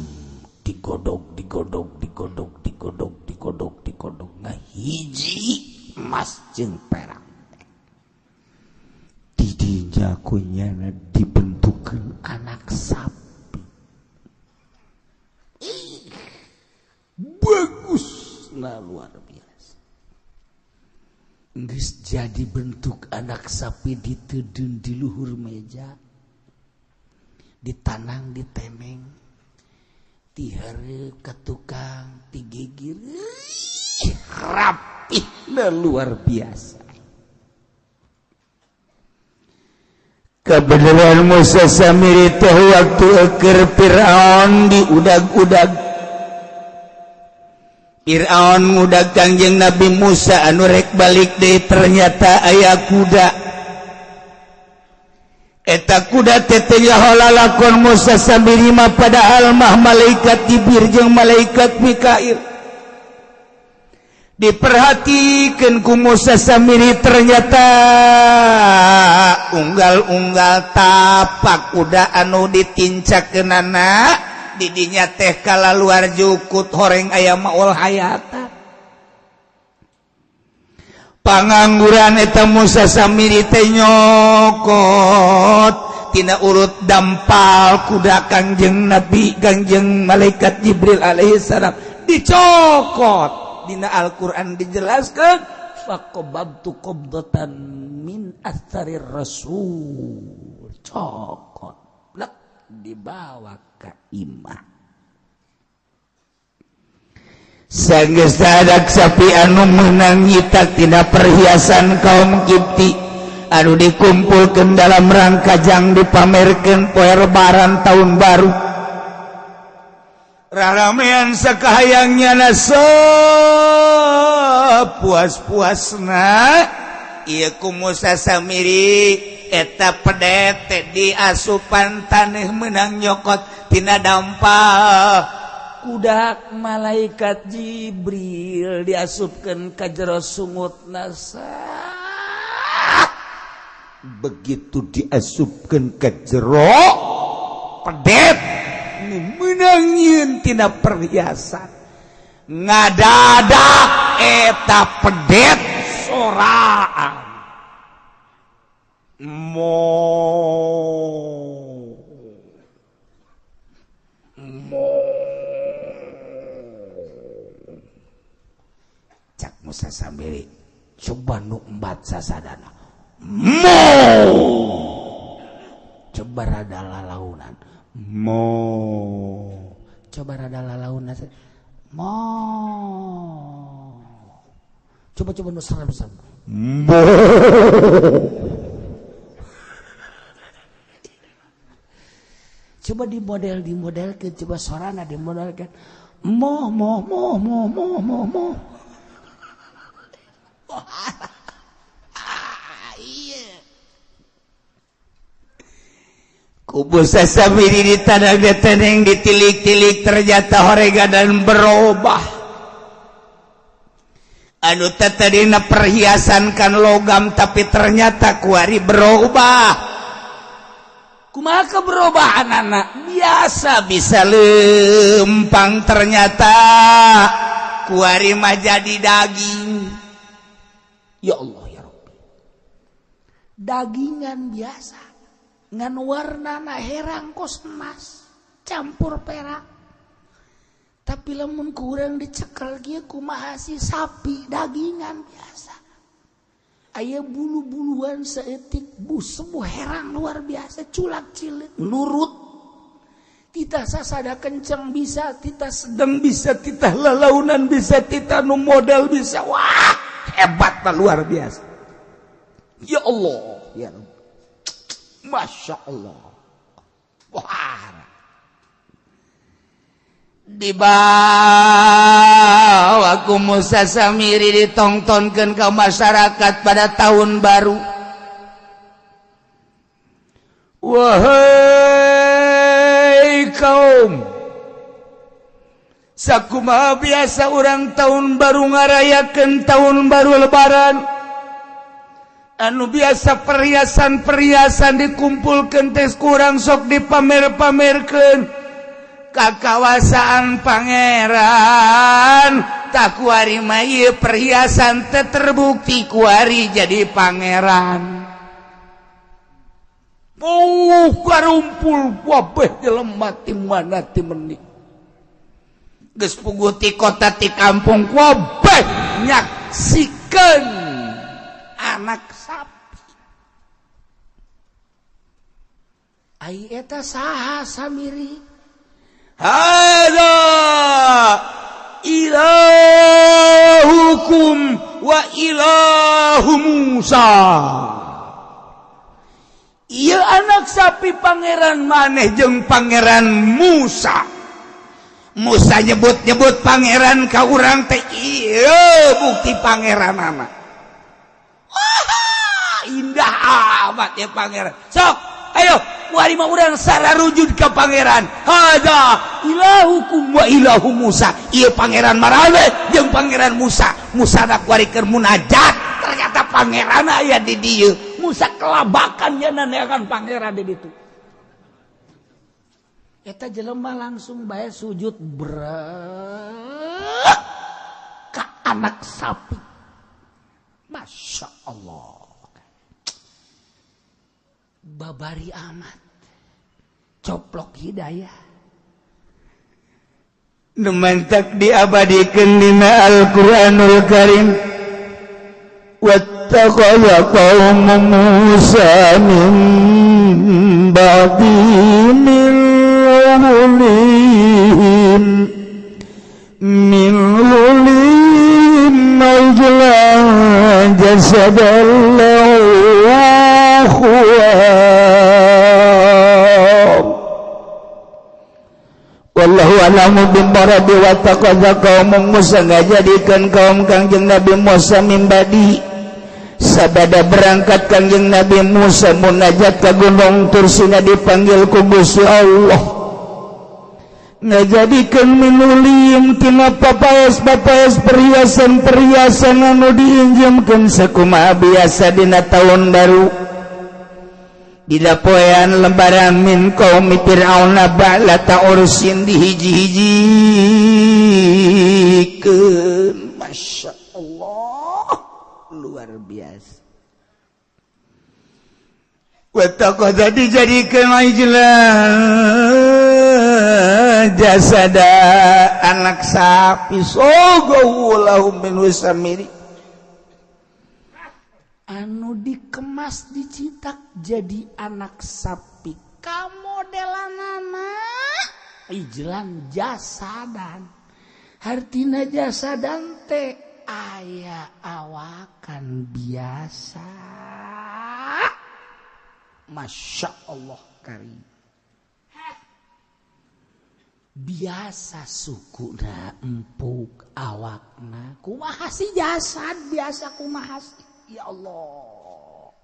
digodog digodog digodog digodog digodog digodog ngahiji emas jeung perak. Didinya kunyana dibentukeun anak sapi. Ih, bagus nah luar biasa. Geus jadi bentuk anak sapi diteudun di luhur meja, ditanang ditemeng, tihareup ka tukang, tigigir, rapih nah luar biasa. Kebenaran Musa Samiri teh waktu eker Fir'aun diudag-udag. Fir'aun ngudag Kangjeng Nabi Musa anu rek balik deui ternyata aya kuda. Eta kuda teh teu nyaho lalakon Musa Samiri mah padahal mah malaikat Jibril jeung malaikat Mikail. Diperhatikan ku Musa Samiri ternyata unggal-unggal tapak kuda anu ditincakeunana didinya teh kala luar jukut horeng aya maul hayata. Pangangguran eta Musa Samiri teh nyokot tina urut dampal kuda Kangjeng Nabi Kangjeng malaikat Jibril alaihi salam dicokot. Dina Al-Qur'an dijelaskan faqabtu qabdatan min atharir rasul, cokot lek dibawa ke imah. Sanggeus anak sapi anu meunang nyitak tina perhiasan kaum Kipti anu dikumpulkeun dalam rangka jang dipamerkeun poe lebaran tahun baru. Raramean sakahayangnya nasa puas-puasna ieu ku Musa Samiri eta pedet diasupan taneuh meunang nyokot tina dampal kudak malaikat Jibril diasupkeun ka jero sungut nasa. Begitu diasupkeun ka jero pedet nu meunang nyieun tina perhiasan ngadadak eta pedet soraan mo mo. Cak Musa Samiri coba nu embat sasadana mo, coba rada lalaunan mo, coba rada lalaunan mo, coba-coba nu serem-serem mo. Coba dimodel dimodelkeun, coba sorana dimodelkeun mo mo mo mo mo mo mo. Ku Musa Samiri di tanah teneng ditilik-tilik ternyata horega dan berubah. Anu tadina perhiasan kan logam tapi ternyata kuari berubah. Kumaha keberubahan anak biasa bisa lempang ternyata kuari mah jadi daging. Ya Allah ya Rabbi. Dagingan biasa ngan warnana herang kos emas campur perak. Tapi lamun kurang dicekel kieu kumaha si sapi dagingan biasa. Aya bulu-buluan saeutik busebuh herang luar biasa culak cilik nurut. Titah sasada kenceng bisa, titah sedang bisa, titah lalaunan bisa, titah nu modal bisa. Wah, hebat luar biasa. Ya Allah, ya Rabbi. Masya Allah. Wah. Dibawa ku Musa Samiri ditontonkeun ke masyarakat pada tahun baru. Wahai kaum, sakumaha biasa orang tahun baru ngarayakeun tahun baru lebaran. Anu biasa perhiasan-perhiasan dikumpulkeun teh kurang sok dipamer-pamerkeun ka kawasaan pangeran. Tak kuari mah ieu perhiasan teh terbukti kuari jadi pangeran. Karumpul wabeh jelema ti mana ti meni. Geus puguh ti kota ti kampung wabeh nyaksikeun anak sapi. Ai eta saha Samiri? Hadza ilahukum wa ilahu Musa. Ieu anak sapi pangeran maneh jeung pangeran Musa. Musa nyebut-nyebut pangeran ka urang teh ieu bukti pangeranana. Wah, indah amat ya pangeran. Sok, ayo wari mah urang sararujud ka pangeran. Hadza ilahukum wa ilahu Musa. Ieu pangeran marane jeung pangeran Musa. Musa nak wari keur munajat, ternyata pangeran aya di dieu. Musa kelabakan nya naneakan pangeran di ditu. Eta jelema langsung bae sujud brek ka anak sapi. Masya Allah. Babari amat. Coplok hidayah. Nu mantak diabadikeun dina Al-Qur'anul Karim. Wattakhadha qaumu Musa min ba'di min hulihim min jasadan lahu khuwar. Wallahu a'lamu bimuradi wa taqadza qaum Musa ngajadikeun kaum Kangjeng Nabi Musa mimbadi sabada berangkat Kangjeng Nabi Musa munajat ka Gunung Tursina dipanggil ku Gusti Allah ngajadikeun minulim tina papaes-papaes perhiasan-perhiasan anu diinjemkeun sakumaha biasa dina taun baru. Dina poean lebaran min qaumi Fir'auna ba'lata ursin dihiji-hijikeun. Masya Allah, luar biasa. Wa taqadza dijadikeun ijlan jasada anak sapi sogohu lahum min wasamiri anu dikemas dicetak jadi anak sapi kamodelanana ijlan jasadan hartina jasadan teh aya awakan biasa. Masya Allah karim biasa sukuna empuk awakna kumaha si jasad biasa kumaha si ya Allah.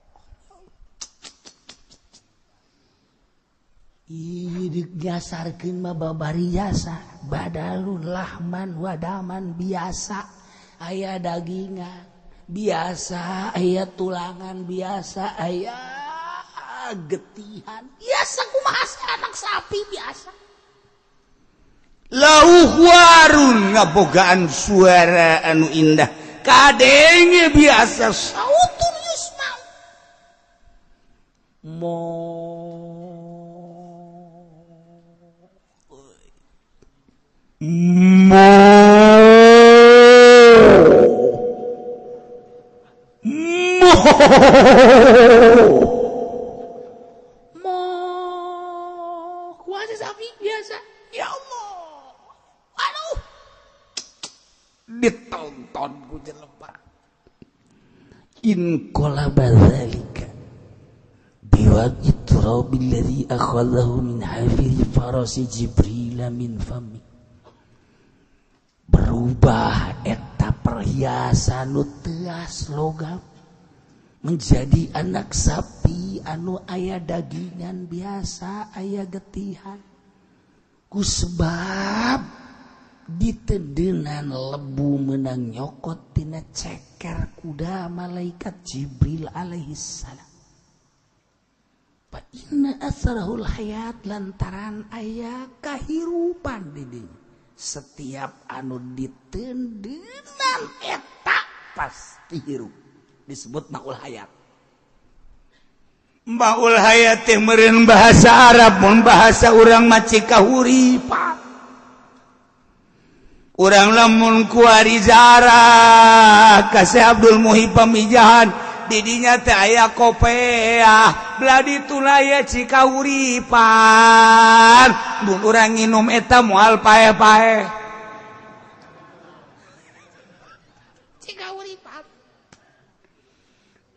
Ih digasarkeun mah babari jasa badalun lahman wadaman biasa aya dagingan biasa aya tulangan biasa aya getihan biasa kumaha anak sapi biasa lauh warun ngabogaan suara anu indah kadenge biasa sautun yusmau mo mo mo mo kuasa sapi biasa ya Allah aduh ditonton ku jelema in qalaba dzalika biwajhi turabi alladhi akhadhahu min hafiri farasi Jibril min fami. Berubah eta perhiasan nu teas logam menjadi anak sapi anu aya dagingan biasa aya getihan ku sebab ditendenan lebu menang nyokot tina ceker kuda malaikat Jibril alaihi salam. Fa inna asrahul hayat lantaran aya kahirupan di dinya. Setiap anu ditendenan eta pasti hirup disebut maul hayat. Maul hayat teh meureun bahasa Arab mun bahasa urang mah cikahuripan. Urang lamun kuari zarah ka Syekh Abdul Muhyi Pamijahan didinya teh aya kopeah belah ditu aya cikahuripan mun urang nginum eta moal paeh-paeh cikahuripan.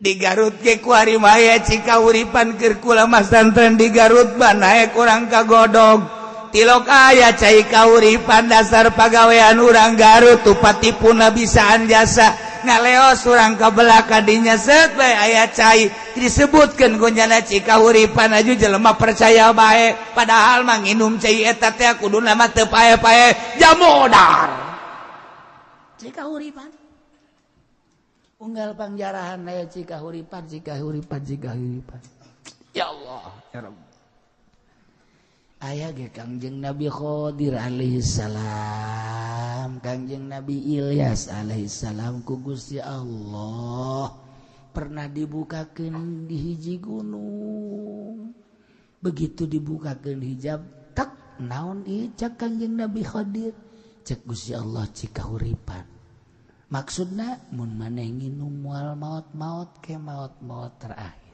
Di Garut ge kuari mah aya cikahuripan keur kula mah santren di Garut mah naek urang ka Godog tilok aya cai kauripan dasar pagawean urang Garut tupatipuna bisaan jasa ngaleos urang ka belah kadinya set bae aya cai disebutkeun ku nyana cikahuripan aju jelema percaya bae padahal mah nginum cai eta teh kuduna mah teu pae-pae jamodar cikahuripan unggal pangjarahan aya cikahuripan cikahuripan cikahuripan ya Allah ya Rabb. Aya ge Kangjeng Nabi Khidir alaihi salam, Kangjeng Nabi Ilyas alaihi salam ku Gusti Allah pernah dibukakeun di hiji gunung. Begitu dibukakeun hijab, tak naon ieu cak Kangjeng Nabi Khidir, cek Gusti Allah cikahuripan. Maksudna mun maneh nginum moal maot-maot ke maot-maot terakhir.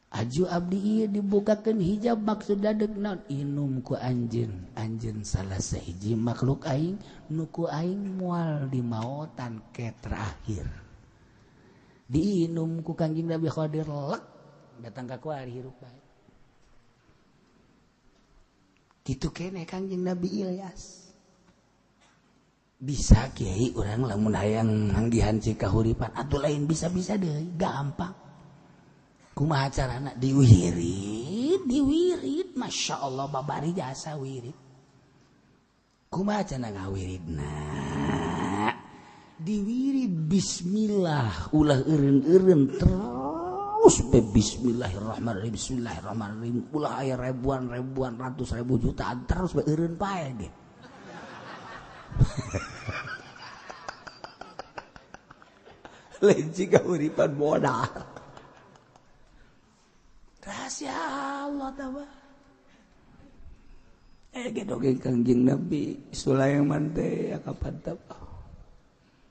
Aju abdi ieu dibukakeun hijab maksudna deuk naon inum ku anjeun, anjeun salah sahiji makhluk aing nu ku aing moal dimaotan ke terakhir. Diinum ku Kangjeng Nabi Khadir lek datang ka kuari hirup bae. Kitu keneh Kangjeng Nabi Ilyas. Bisa kiai urang lamun hayang manggihan cikahuripan atuh lain bisa-bisa deui, gampang. Kumaha carana? Diwirid, diwirid, Masya Allah babari jasa wirid. Kumaha cara ngawiridna? Diwirid bismillah, ulah eureun-eureun terus be bismillahirrahmanirrahim, bismillahirrahmanirrahim, ulah aya ribuan-ribuan ratus ribu jutaan terus be eureun pae ge. Lain cikahuripan modal. Rahasia Allah tawa. Ge dongeng Kangjeng Nabi Sulaiman teh kapan teh.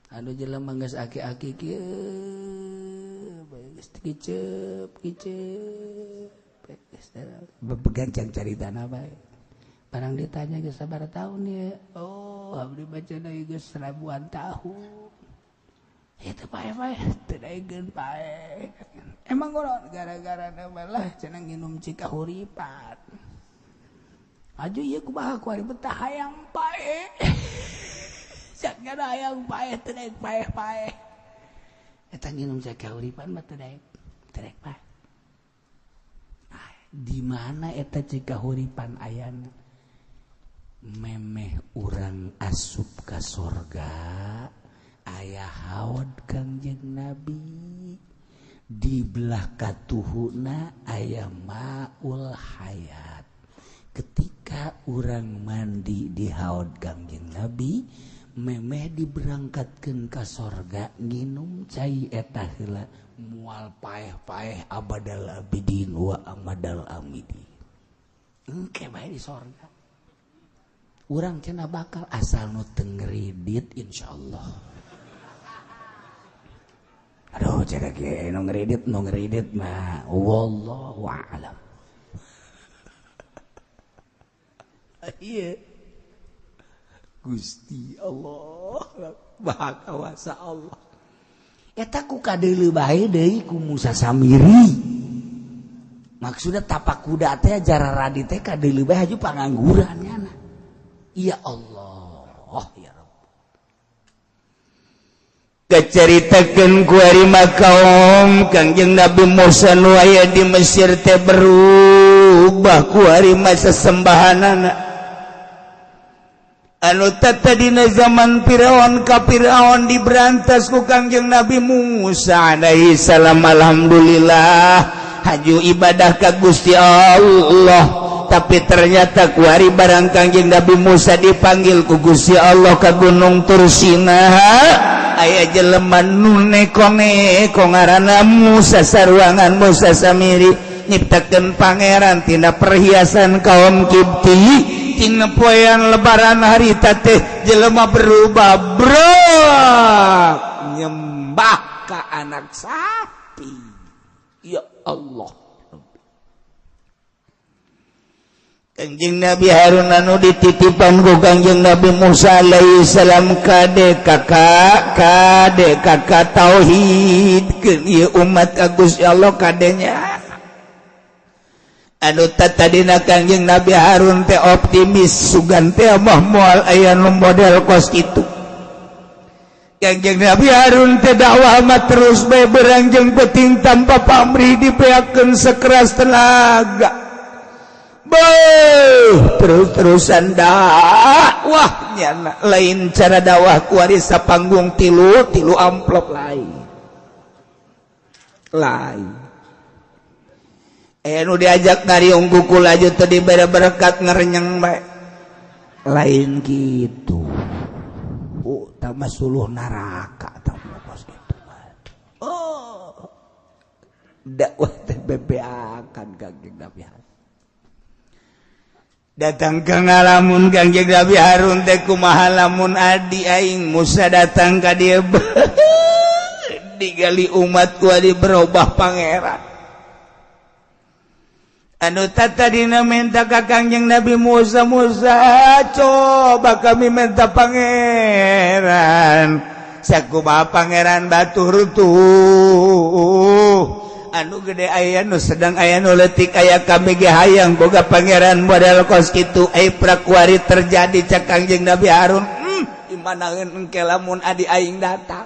Anu jelema geus aki-aki kieu geus kiceup kiceup geus begancang caritana bae. Barang ditanya geus sabaraha tahun ya? Oh, abdi bacana geus ribuan tahun. Itu pae-pae teu daegeun pae. Emang goron gara-gara lah cenah nginum cikahuripan. Aju ieu kumaha ku ari betah hayang pae. Sagara hayang pae teu daek pae-pae. Eta nginum cikahuripan mah teu daek, teu daek pae. Di mana eta cikahuripan ayana? Memeh urang asup ka sorga aya haud Kangjeng Nabi di belah katuhuna aya maul hayat. Ketika urang mandi di haud Kangjeng Nabi memeh diberangkatkeun ka sorga nginum cai eta heula mual paeh-paeh abadal abidin wa amadal amidi. Engke bae di sorga urang cenah bakal asal nu teu ngredit insyaallah. Aduh cenah ge nu ngredit mah wallahu a'lam. Ieu Gusti Allah Maha Kawasa Allah. Eta ku kadeuleu bae deui ku Musa Samiri. Maksudna tapak kuda teh jararadi teh kadeuleu bae haju pangangguran nyana. Ya Allah ya Rabb. Kacaritakeun ku ari makaum Kangjeng Nabi Musa nu aya di Mesir teh berubah ku ari masa sesembahanana. Anu tadina zaman Firaun ka Firaun diberantas ku Kangjeng Nabi Musa alaihi salam. Alhamdulillah haju ibadah ka Gusti Allah. Tapi ternyata kuari barang Kangjeng Nabi Musa dipanggil ku Gusti Allah ka Gunung Tursina aya jelema nu neko-neko ngaranna Musa saruangan Musa Samiri nyiptakeun pangeran tina perhiasan kaum Kipti tina poean lebaran harita teh jelema berubah brok nyembah ka anak sapi. Ya Allah. Kangjeng Nabi Harun anu dititipan ku Kangjeng Nabi Musa alaihi salam kade kakak kade kakak tauhid keun ieu umat ka Gusti Allah kadenya. Anu tadina Kangjeng Nabi Harun teh optimis sugan teh mah moal aya nu model kos kitu. Kangjeng Nabi Harun teh dakwah mah terus bae berangjeng peuting tanpa pamrih dipeakeun sekeras tenaga. Beuh, terus-terusan dakwah nyana lain cara dakwah kuari sapanggung tilu tilu amplop lain. Lain. Nu diajak ngariung kuku laju teu dibere berkat ngerenyeng bae. Lain gitu. Oh, tambah suluh neraka tambah kos kitu. Oh. Dakwah teh bebeakan Kangjeng Nabi Harun. Datang ke ngalamun Kangjeng Nabi Harun teh kumaha lamun adi aing Musa datang ka dieu digali umat ku adi berubah pangeran. Anu tadina minta ka Kangjeng Nabi Musa, Musa coba kami minta pangeran. Sakumaha pangeran batur tuh anu gede aya nu sedang aya nu leutik aya kami ge hayang boga pangeran model kos kitu ai prakuari terjadi cak Kangjeng Nabi Harun. Imanaeun engke lamun adi aing datang.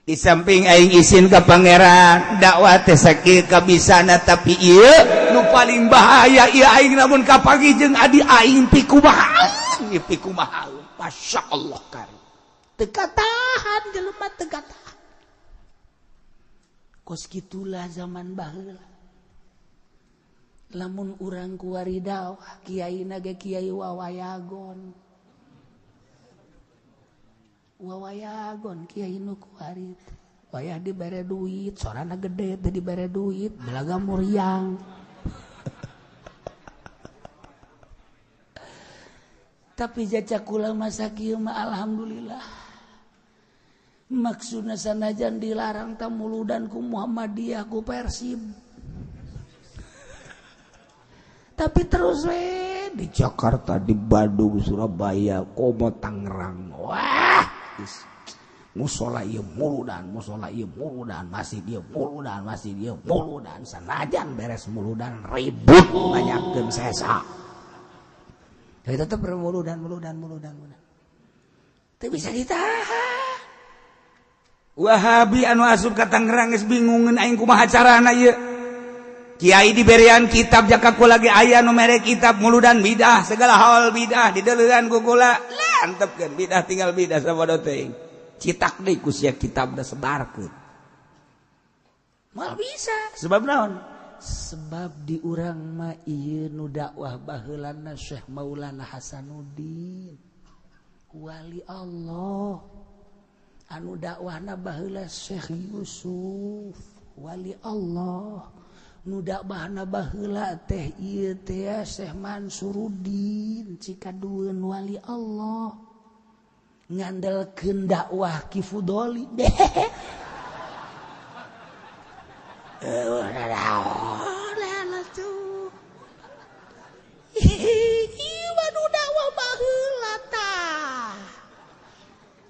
Di samping aing isin ka pangeran dakwah teh sakieu kabisana tapi ieu nu paling bahaya ieu aing lamun kapanggih jeung adi aing pikumaha ieu pikumaha. Masyaallah kari teu katahan jelema teu katahan. Kos kitulah zaman baheula. Lamun urang kuari dakwah kiaina ge kiai wawayagon. Wawayagon kiai nu kuari wayah dibere duit sorana gede teh dibere duit belaga muriang. Tapi jajak kula masa kieu mah alhamdulillah. Maksudna sanajan dilarang tamuludan ku Muhammadiyah ku Persib. Tapi terus we di Jakarta, di Bandung, Surabaya, komo Tangerang. Wah, musola ieu muludan, musola ieu muludan, masih ieu muludan, masih ieu muludan. Sanajan beres muludan ribut banyakeun sesa. Tapi tetep muludan, muludan, muludan, muludan. Teu bisa ditahan. Wahabi anu asup ka Tangerang geus bingungeun aing kumaha carana ieu. Kiai diberian kitab jaka kula ge aya nu mere kitab muludan bidah segala hal bidah dideuleuan ku kula. Antepkeun bidah tinggal bidah sabodo teuing. Citak deui ku sia kitabna sebarkeun. Moal bisa. Sebab naon? Sebab di urang mah ieu nu dakwah baheulana Syekh Maulana Hasanuddin. Wali Allah. Anu dakwahna baheula Syekh Yusuf, wali Allah. Nu dakwahna baheula teh ieu teh Syekh Mansuruddin Cikadueun wali Allah. Ngandelkeun dakwah Ki Fudoli.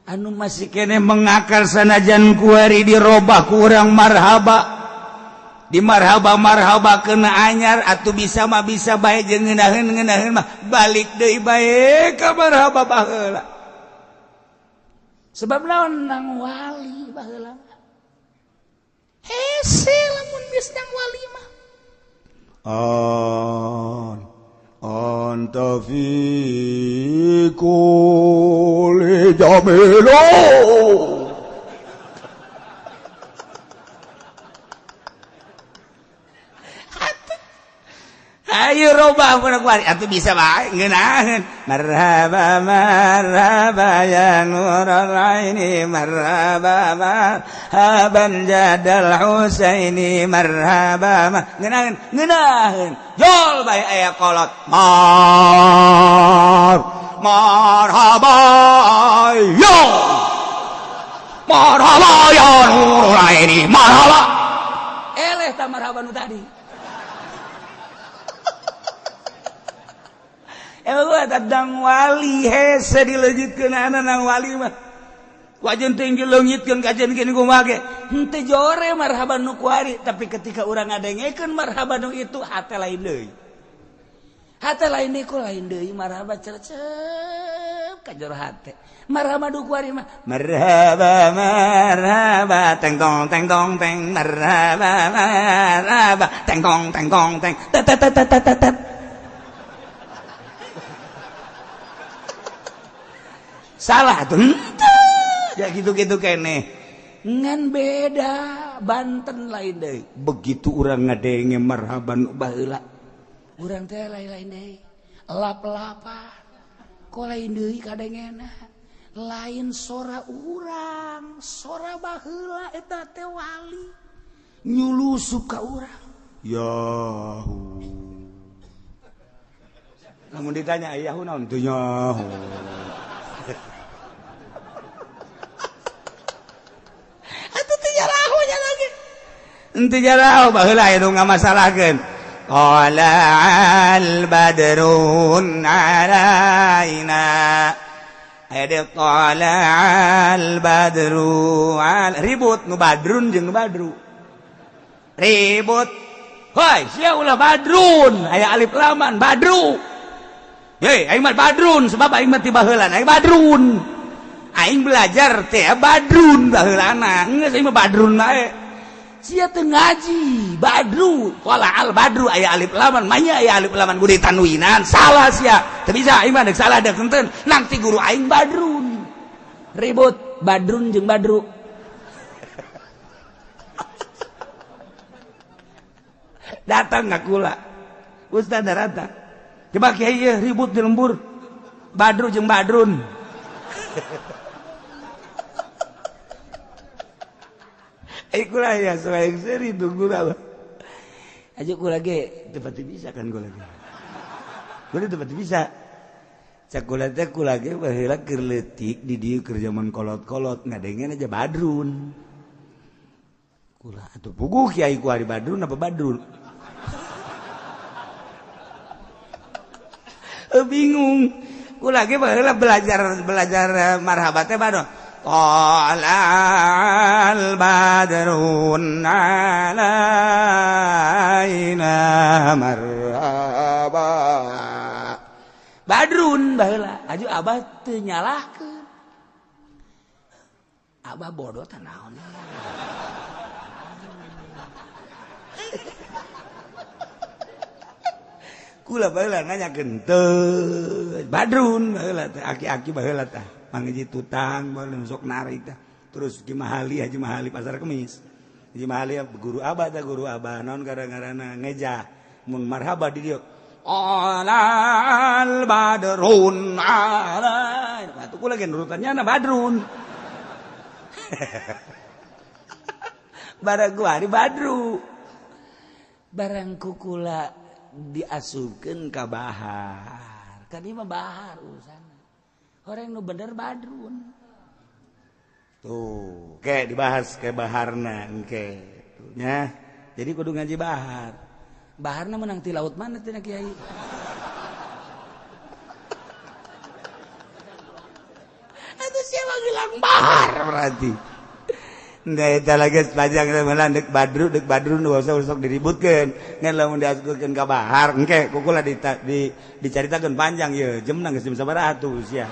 Anu masih kene mengakar sanajan kuari dirobah kurang marhaba. Di marhaba marhaba kena anyar atuh bisa mah bisa bae jeung ngeunaheun ngeunaheun mah balik deui bae ka marhaba baheula. Sebab naon nang wali baheula. Hese lamun geus nang wali mah. An anta fi kulli jamilo. Ayo robah ku kuari atuh bisa bae ngeunaheun. Marhaba marhaba ya nurul aini marhaba marhaban jadal husaini marhaba ngeunaheun ngeunaheun jol bae aya kolot mar marhaba yo marhaba ya nurul aini marhaba eleh ta marhaba nu tadi. Emang tadang wali hese dileungitkeun nang wali mah. Wajan teh dileungitkeun kajian kini kumaha ge. Henteu jore marhaban nu kuari, tapi ketika urang ngadengekeun marhaban nu itu hate lain deui. Hate lain deui ku lain deui marhaba cercep ka jero hate. Marhaba nu kuari mah marhaba marhaba teng tong teng tong teng marhaba marhaba teng tong teng tong teng tet tet tet tet tet. Salah tuh ya gitu-gitu kene ngan beda Banten lain deui. Begitu urang ngadenge marhaban baheula urang teh lain-lain deui lap-lapan kok lain deui kadengena lain sora urang sora baheula eta teh wali nyulusup ka urang. Yahu lamun ditanya yahu naon teu nyaho. Atuh teu nyarahonya lagi. Henteu nyaraho baheula aya nu ngamasalahkeun. Qala al badrun alaina. Aya deui tala'al badru al ribut nu badrun jeung nu badru. Ribut. Hoi, sia ulah badrun, aya alif laman badru. Hei, aing mah badrun sebab aing mah ti baheulana aing badrun. Aing belajar teh badrun baheulana. Geus aing mah badrun bae. Sia teu ngaji, badru, qala al badru aya alif laman, manya aya alif laman kudu ditanwinan, salah sia. Teu bisa aing mah deuk salah deuk henteu. Nang ti guru aing badrun. Ribut badrun jeung badru. Datang ngakula. Ustaz datang. Coba kiai ieu ribut di lembur. Badru jeung badrun. Kula ya soalnya seri tunggu lah. Aja kula ge teu pati bisa kan kula ge. Kula teu pati bisa. Cak kula teh kula ge baheula keur leutik di dieu keur jaman kolot-kolot ngadengen aja badrun. Kula atuh puguh kiai ku ari badrun apa badrun. Bingung. Kula ge baheula belajar marhaba teh badrun. Tala'al badrun alaina marhaba. Badrun baheula aju abah teu nyalahkeun. Abah bodoh teh naon. Kula baheula nanyakeun teu badrun baheula teh aki-aki baheula teh. Mangiji tutang boleh sok narik tah. Terus Haji Mahali, Haji Mahali pasar Kemis. Haji Mahali guru abah tah, guru abah naon gara-garana ngejah mun marhaba di dieu. Alal badrun ala. Batu kula ge nurutannya na badrun. Barang gua ari badru. Barang kukula diasupkeun ka bahar. Kan ieu mah bahar urusan. Orang nu bener badrun. Tuh, kayak dibahas kayak baharna engke. Nya. Jadi kudu ngaji bahar. Baharna menang ti laut mana tina kiai? Atuh siapa bilang bahar berarti. Nah, eta lagi sepanjang malah deuk badru nu usah sok diributkeun. Ngan lamun diasupkeun ka bahar engke kukula dicaritakeun panjang ye, jemna geus jam sabaraha atuh sia.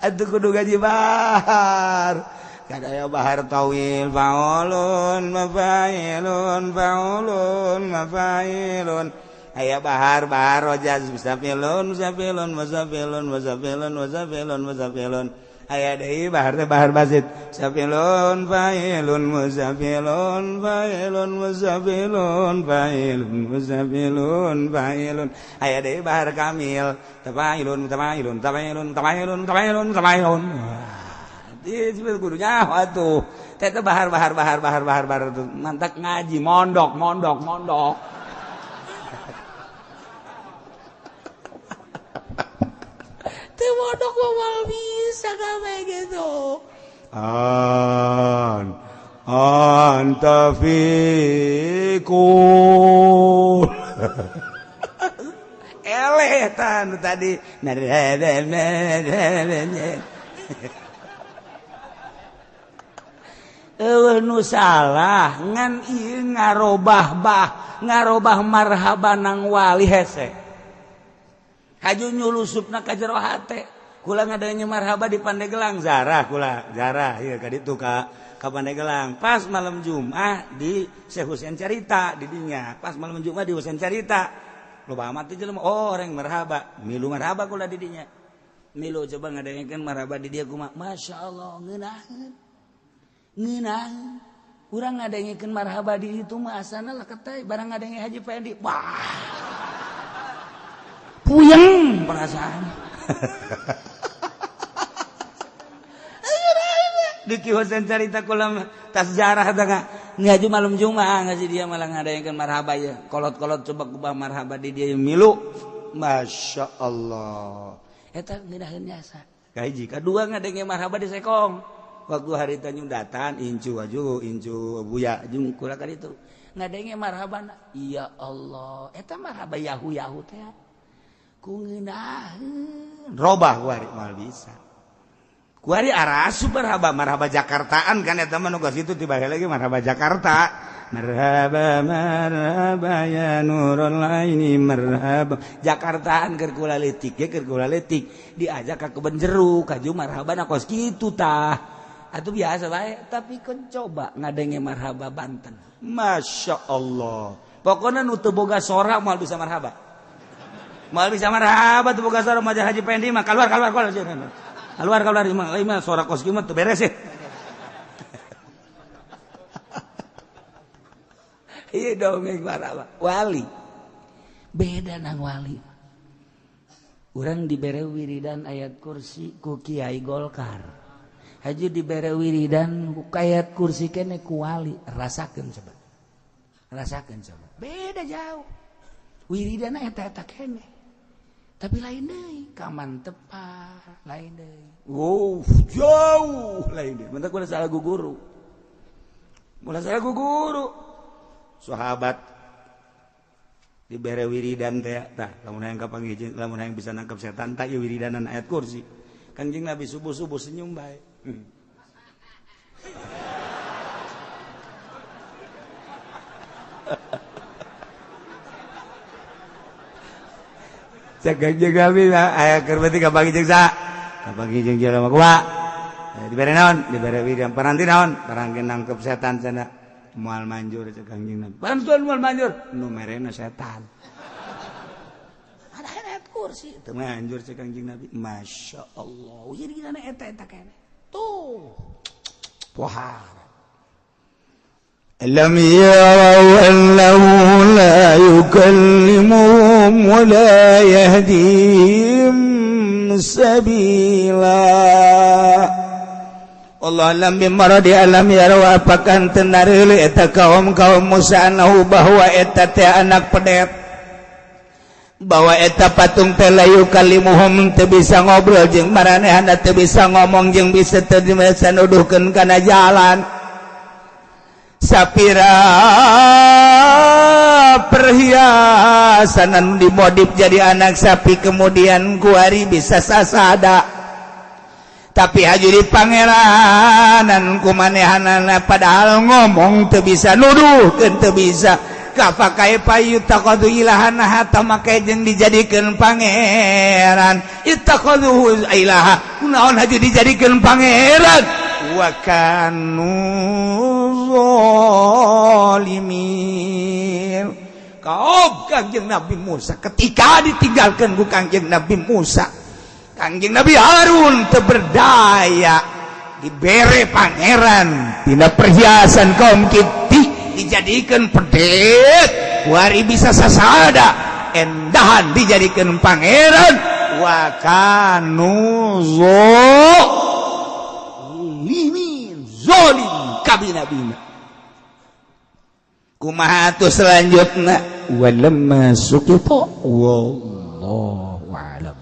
Atuh kudu gaji bahar. Kada aya bahar tawil faulun mafailun faulun mafailun. Aya bahar bahar rojaz musafilun musafilun musafilun musafilun musafilun musafilun. Aya deui bahar teh bahar basit. Musafilun failun musafilun failun musafilun failun musafilun failun. Aya deui bahar kamil. Tafailun tafailun tafailun tafailun tafailun tafailun. Di kudu nyaho atuh. Teh bahar bahar bahar bahar bahar bahar mantak ngaji mondok mondok mondok. Teu mondok mah bisa gawe gitu. An anta fikul. Eleh tan tadi. Eueuh nu salah ngan ieu ngarobah bah, ngarobah marhaba nang wali hese. Haju nyulusupna ka jero hate. Kula ngadanya marhaba di Pandeglang zarah kula, zarah ieu ka ditu ka Pandeglang. Pas malam Jumat di Syekh Husein carita di dinya. Pas malam Jumat di Husein carita. Loba amat teh jelema oh orang marhaba, milu marhaba kula di dinya. Milu coba ngadanyakeun marhaba di dia kumaha. Masyaallah ngeunaheun. Ngeunah urang ngadengekeun marhaba di itu mah asana lah ketai barang ngadenge Haji Fendi wah puyeng perasaan. Di Ki Husein carita kula tas jarah teh ngaji malam Jumat ngaji dia malah ngadengekeun marhaba ya kolot-kolot coba kubah marhaba di dia milu Masya Allah eta ngeunaheun jasa kahiji kadua ngadenge marhaba di Sekong. Waktu hari tanyundatan incu aju incu buya jeung kula ka ditu ngadenge marhaba ya Allah eta marhaba yahu yahu teh Ku ngeunaheun robah kuari moal bisa. Kuari arasu marhaba marhaba Jakartaan kan eta mah nu geus itu tiba lagi marhaba Jakarta. Marhaba marhaba ya nurul aini marhaba. Jakartaan keur kula leutik ge keur kula leutik diajak ka kebon jeruk kaju marhaba na kos kitu tah. Atuh biasa bae tapi kon coba ngadenge marhaba Banten. Masya Allah. Pokoknya nu teu boga sora moal bisa marhaba. Moal bisa marhaba teu boga sora mah Haji Pendi mah keluar keluar keluar. Keluar keluar imah sora kos kieu mah teu beres sih. Iya dongeng marhaba. Wali. Beda nang wali. Urang dibere wiridan ayat kursi ku Kiai Golkar. Haji dibere wiridan ku ayat kursi kene ku wali. Rasakeun coba. Rasakeun coba. Beda jauh. Wiridan eta-eta kene. Tapi lain deui, kamantepan lain deui. Wow, jauh lain deui. Mentak ulah salah guru. Ulah salah guru. Sahabat dibere wiridan teh tah lamun hayang kapanggih lamun hayang bisa nangkep setan tah ieu wiridanan ayat kursi. Kanjeng Nabi subuh-subuh senyum bae. Cek kanjeng Nabi aya keur beuti kapanggih jeung saha? Kapanggih jeung jelema kumaha? Dibere naon? Dibere wiridan paranti naon? Paranti nangkep setan cenah. Moal manjur cek kanjeng Nabi. Bantuan moal manjur nu merena setan. Ada ayat kursi teu manjur cek kanjeng Nabi. Masya Allah. Wiridana eta-eta kene. Tuh. Pohara. Alam yarau annahu la yukallimuhum wa la yahdihim sabila. Allah alam bimaradi alam yarau apakan tenareule eta kaum-kaum Musa anahu bahwa eta teh anak pedet bahwa eta patung teh la yukallimuhum teu bisa ngobrol jeung maranehna teu bisa ngomong jeung bisa teu bisa nuduhkeun kana jalan sapira perhiasan dimodif jadi anak sapi kemudian kuari bisa sasada tapi haju di pangeranan kumanehanana padahal ngomong teu bisa nuduhkeun teu bisa kapakai payu taqadu ilahana hatta make jeung dijadikeun pangeran ittaqadu ilaha kunaon haju dijadikeun pangeran wa kanu zalimin. Kaum Kangjeng Nabi Musa ketika ditinggalkan ku Kangjeng Nabi Musa, Kangjeng Nabi Harun teu berdaya dibere pangeran tina perhiasan kaum Kipti dijadikan pedet wari bisa sasada endahan dijadikan pangeran wa kanu zalimin zalim kabina-bina. Kumaha atuh selanjutna walamma suqita wallahu a'lam.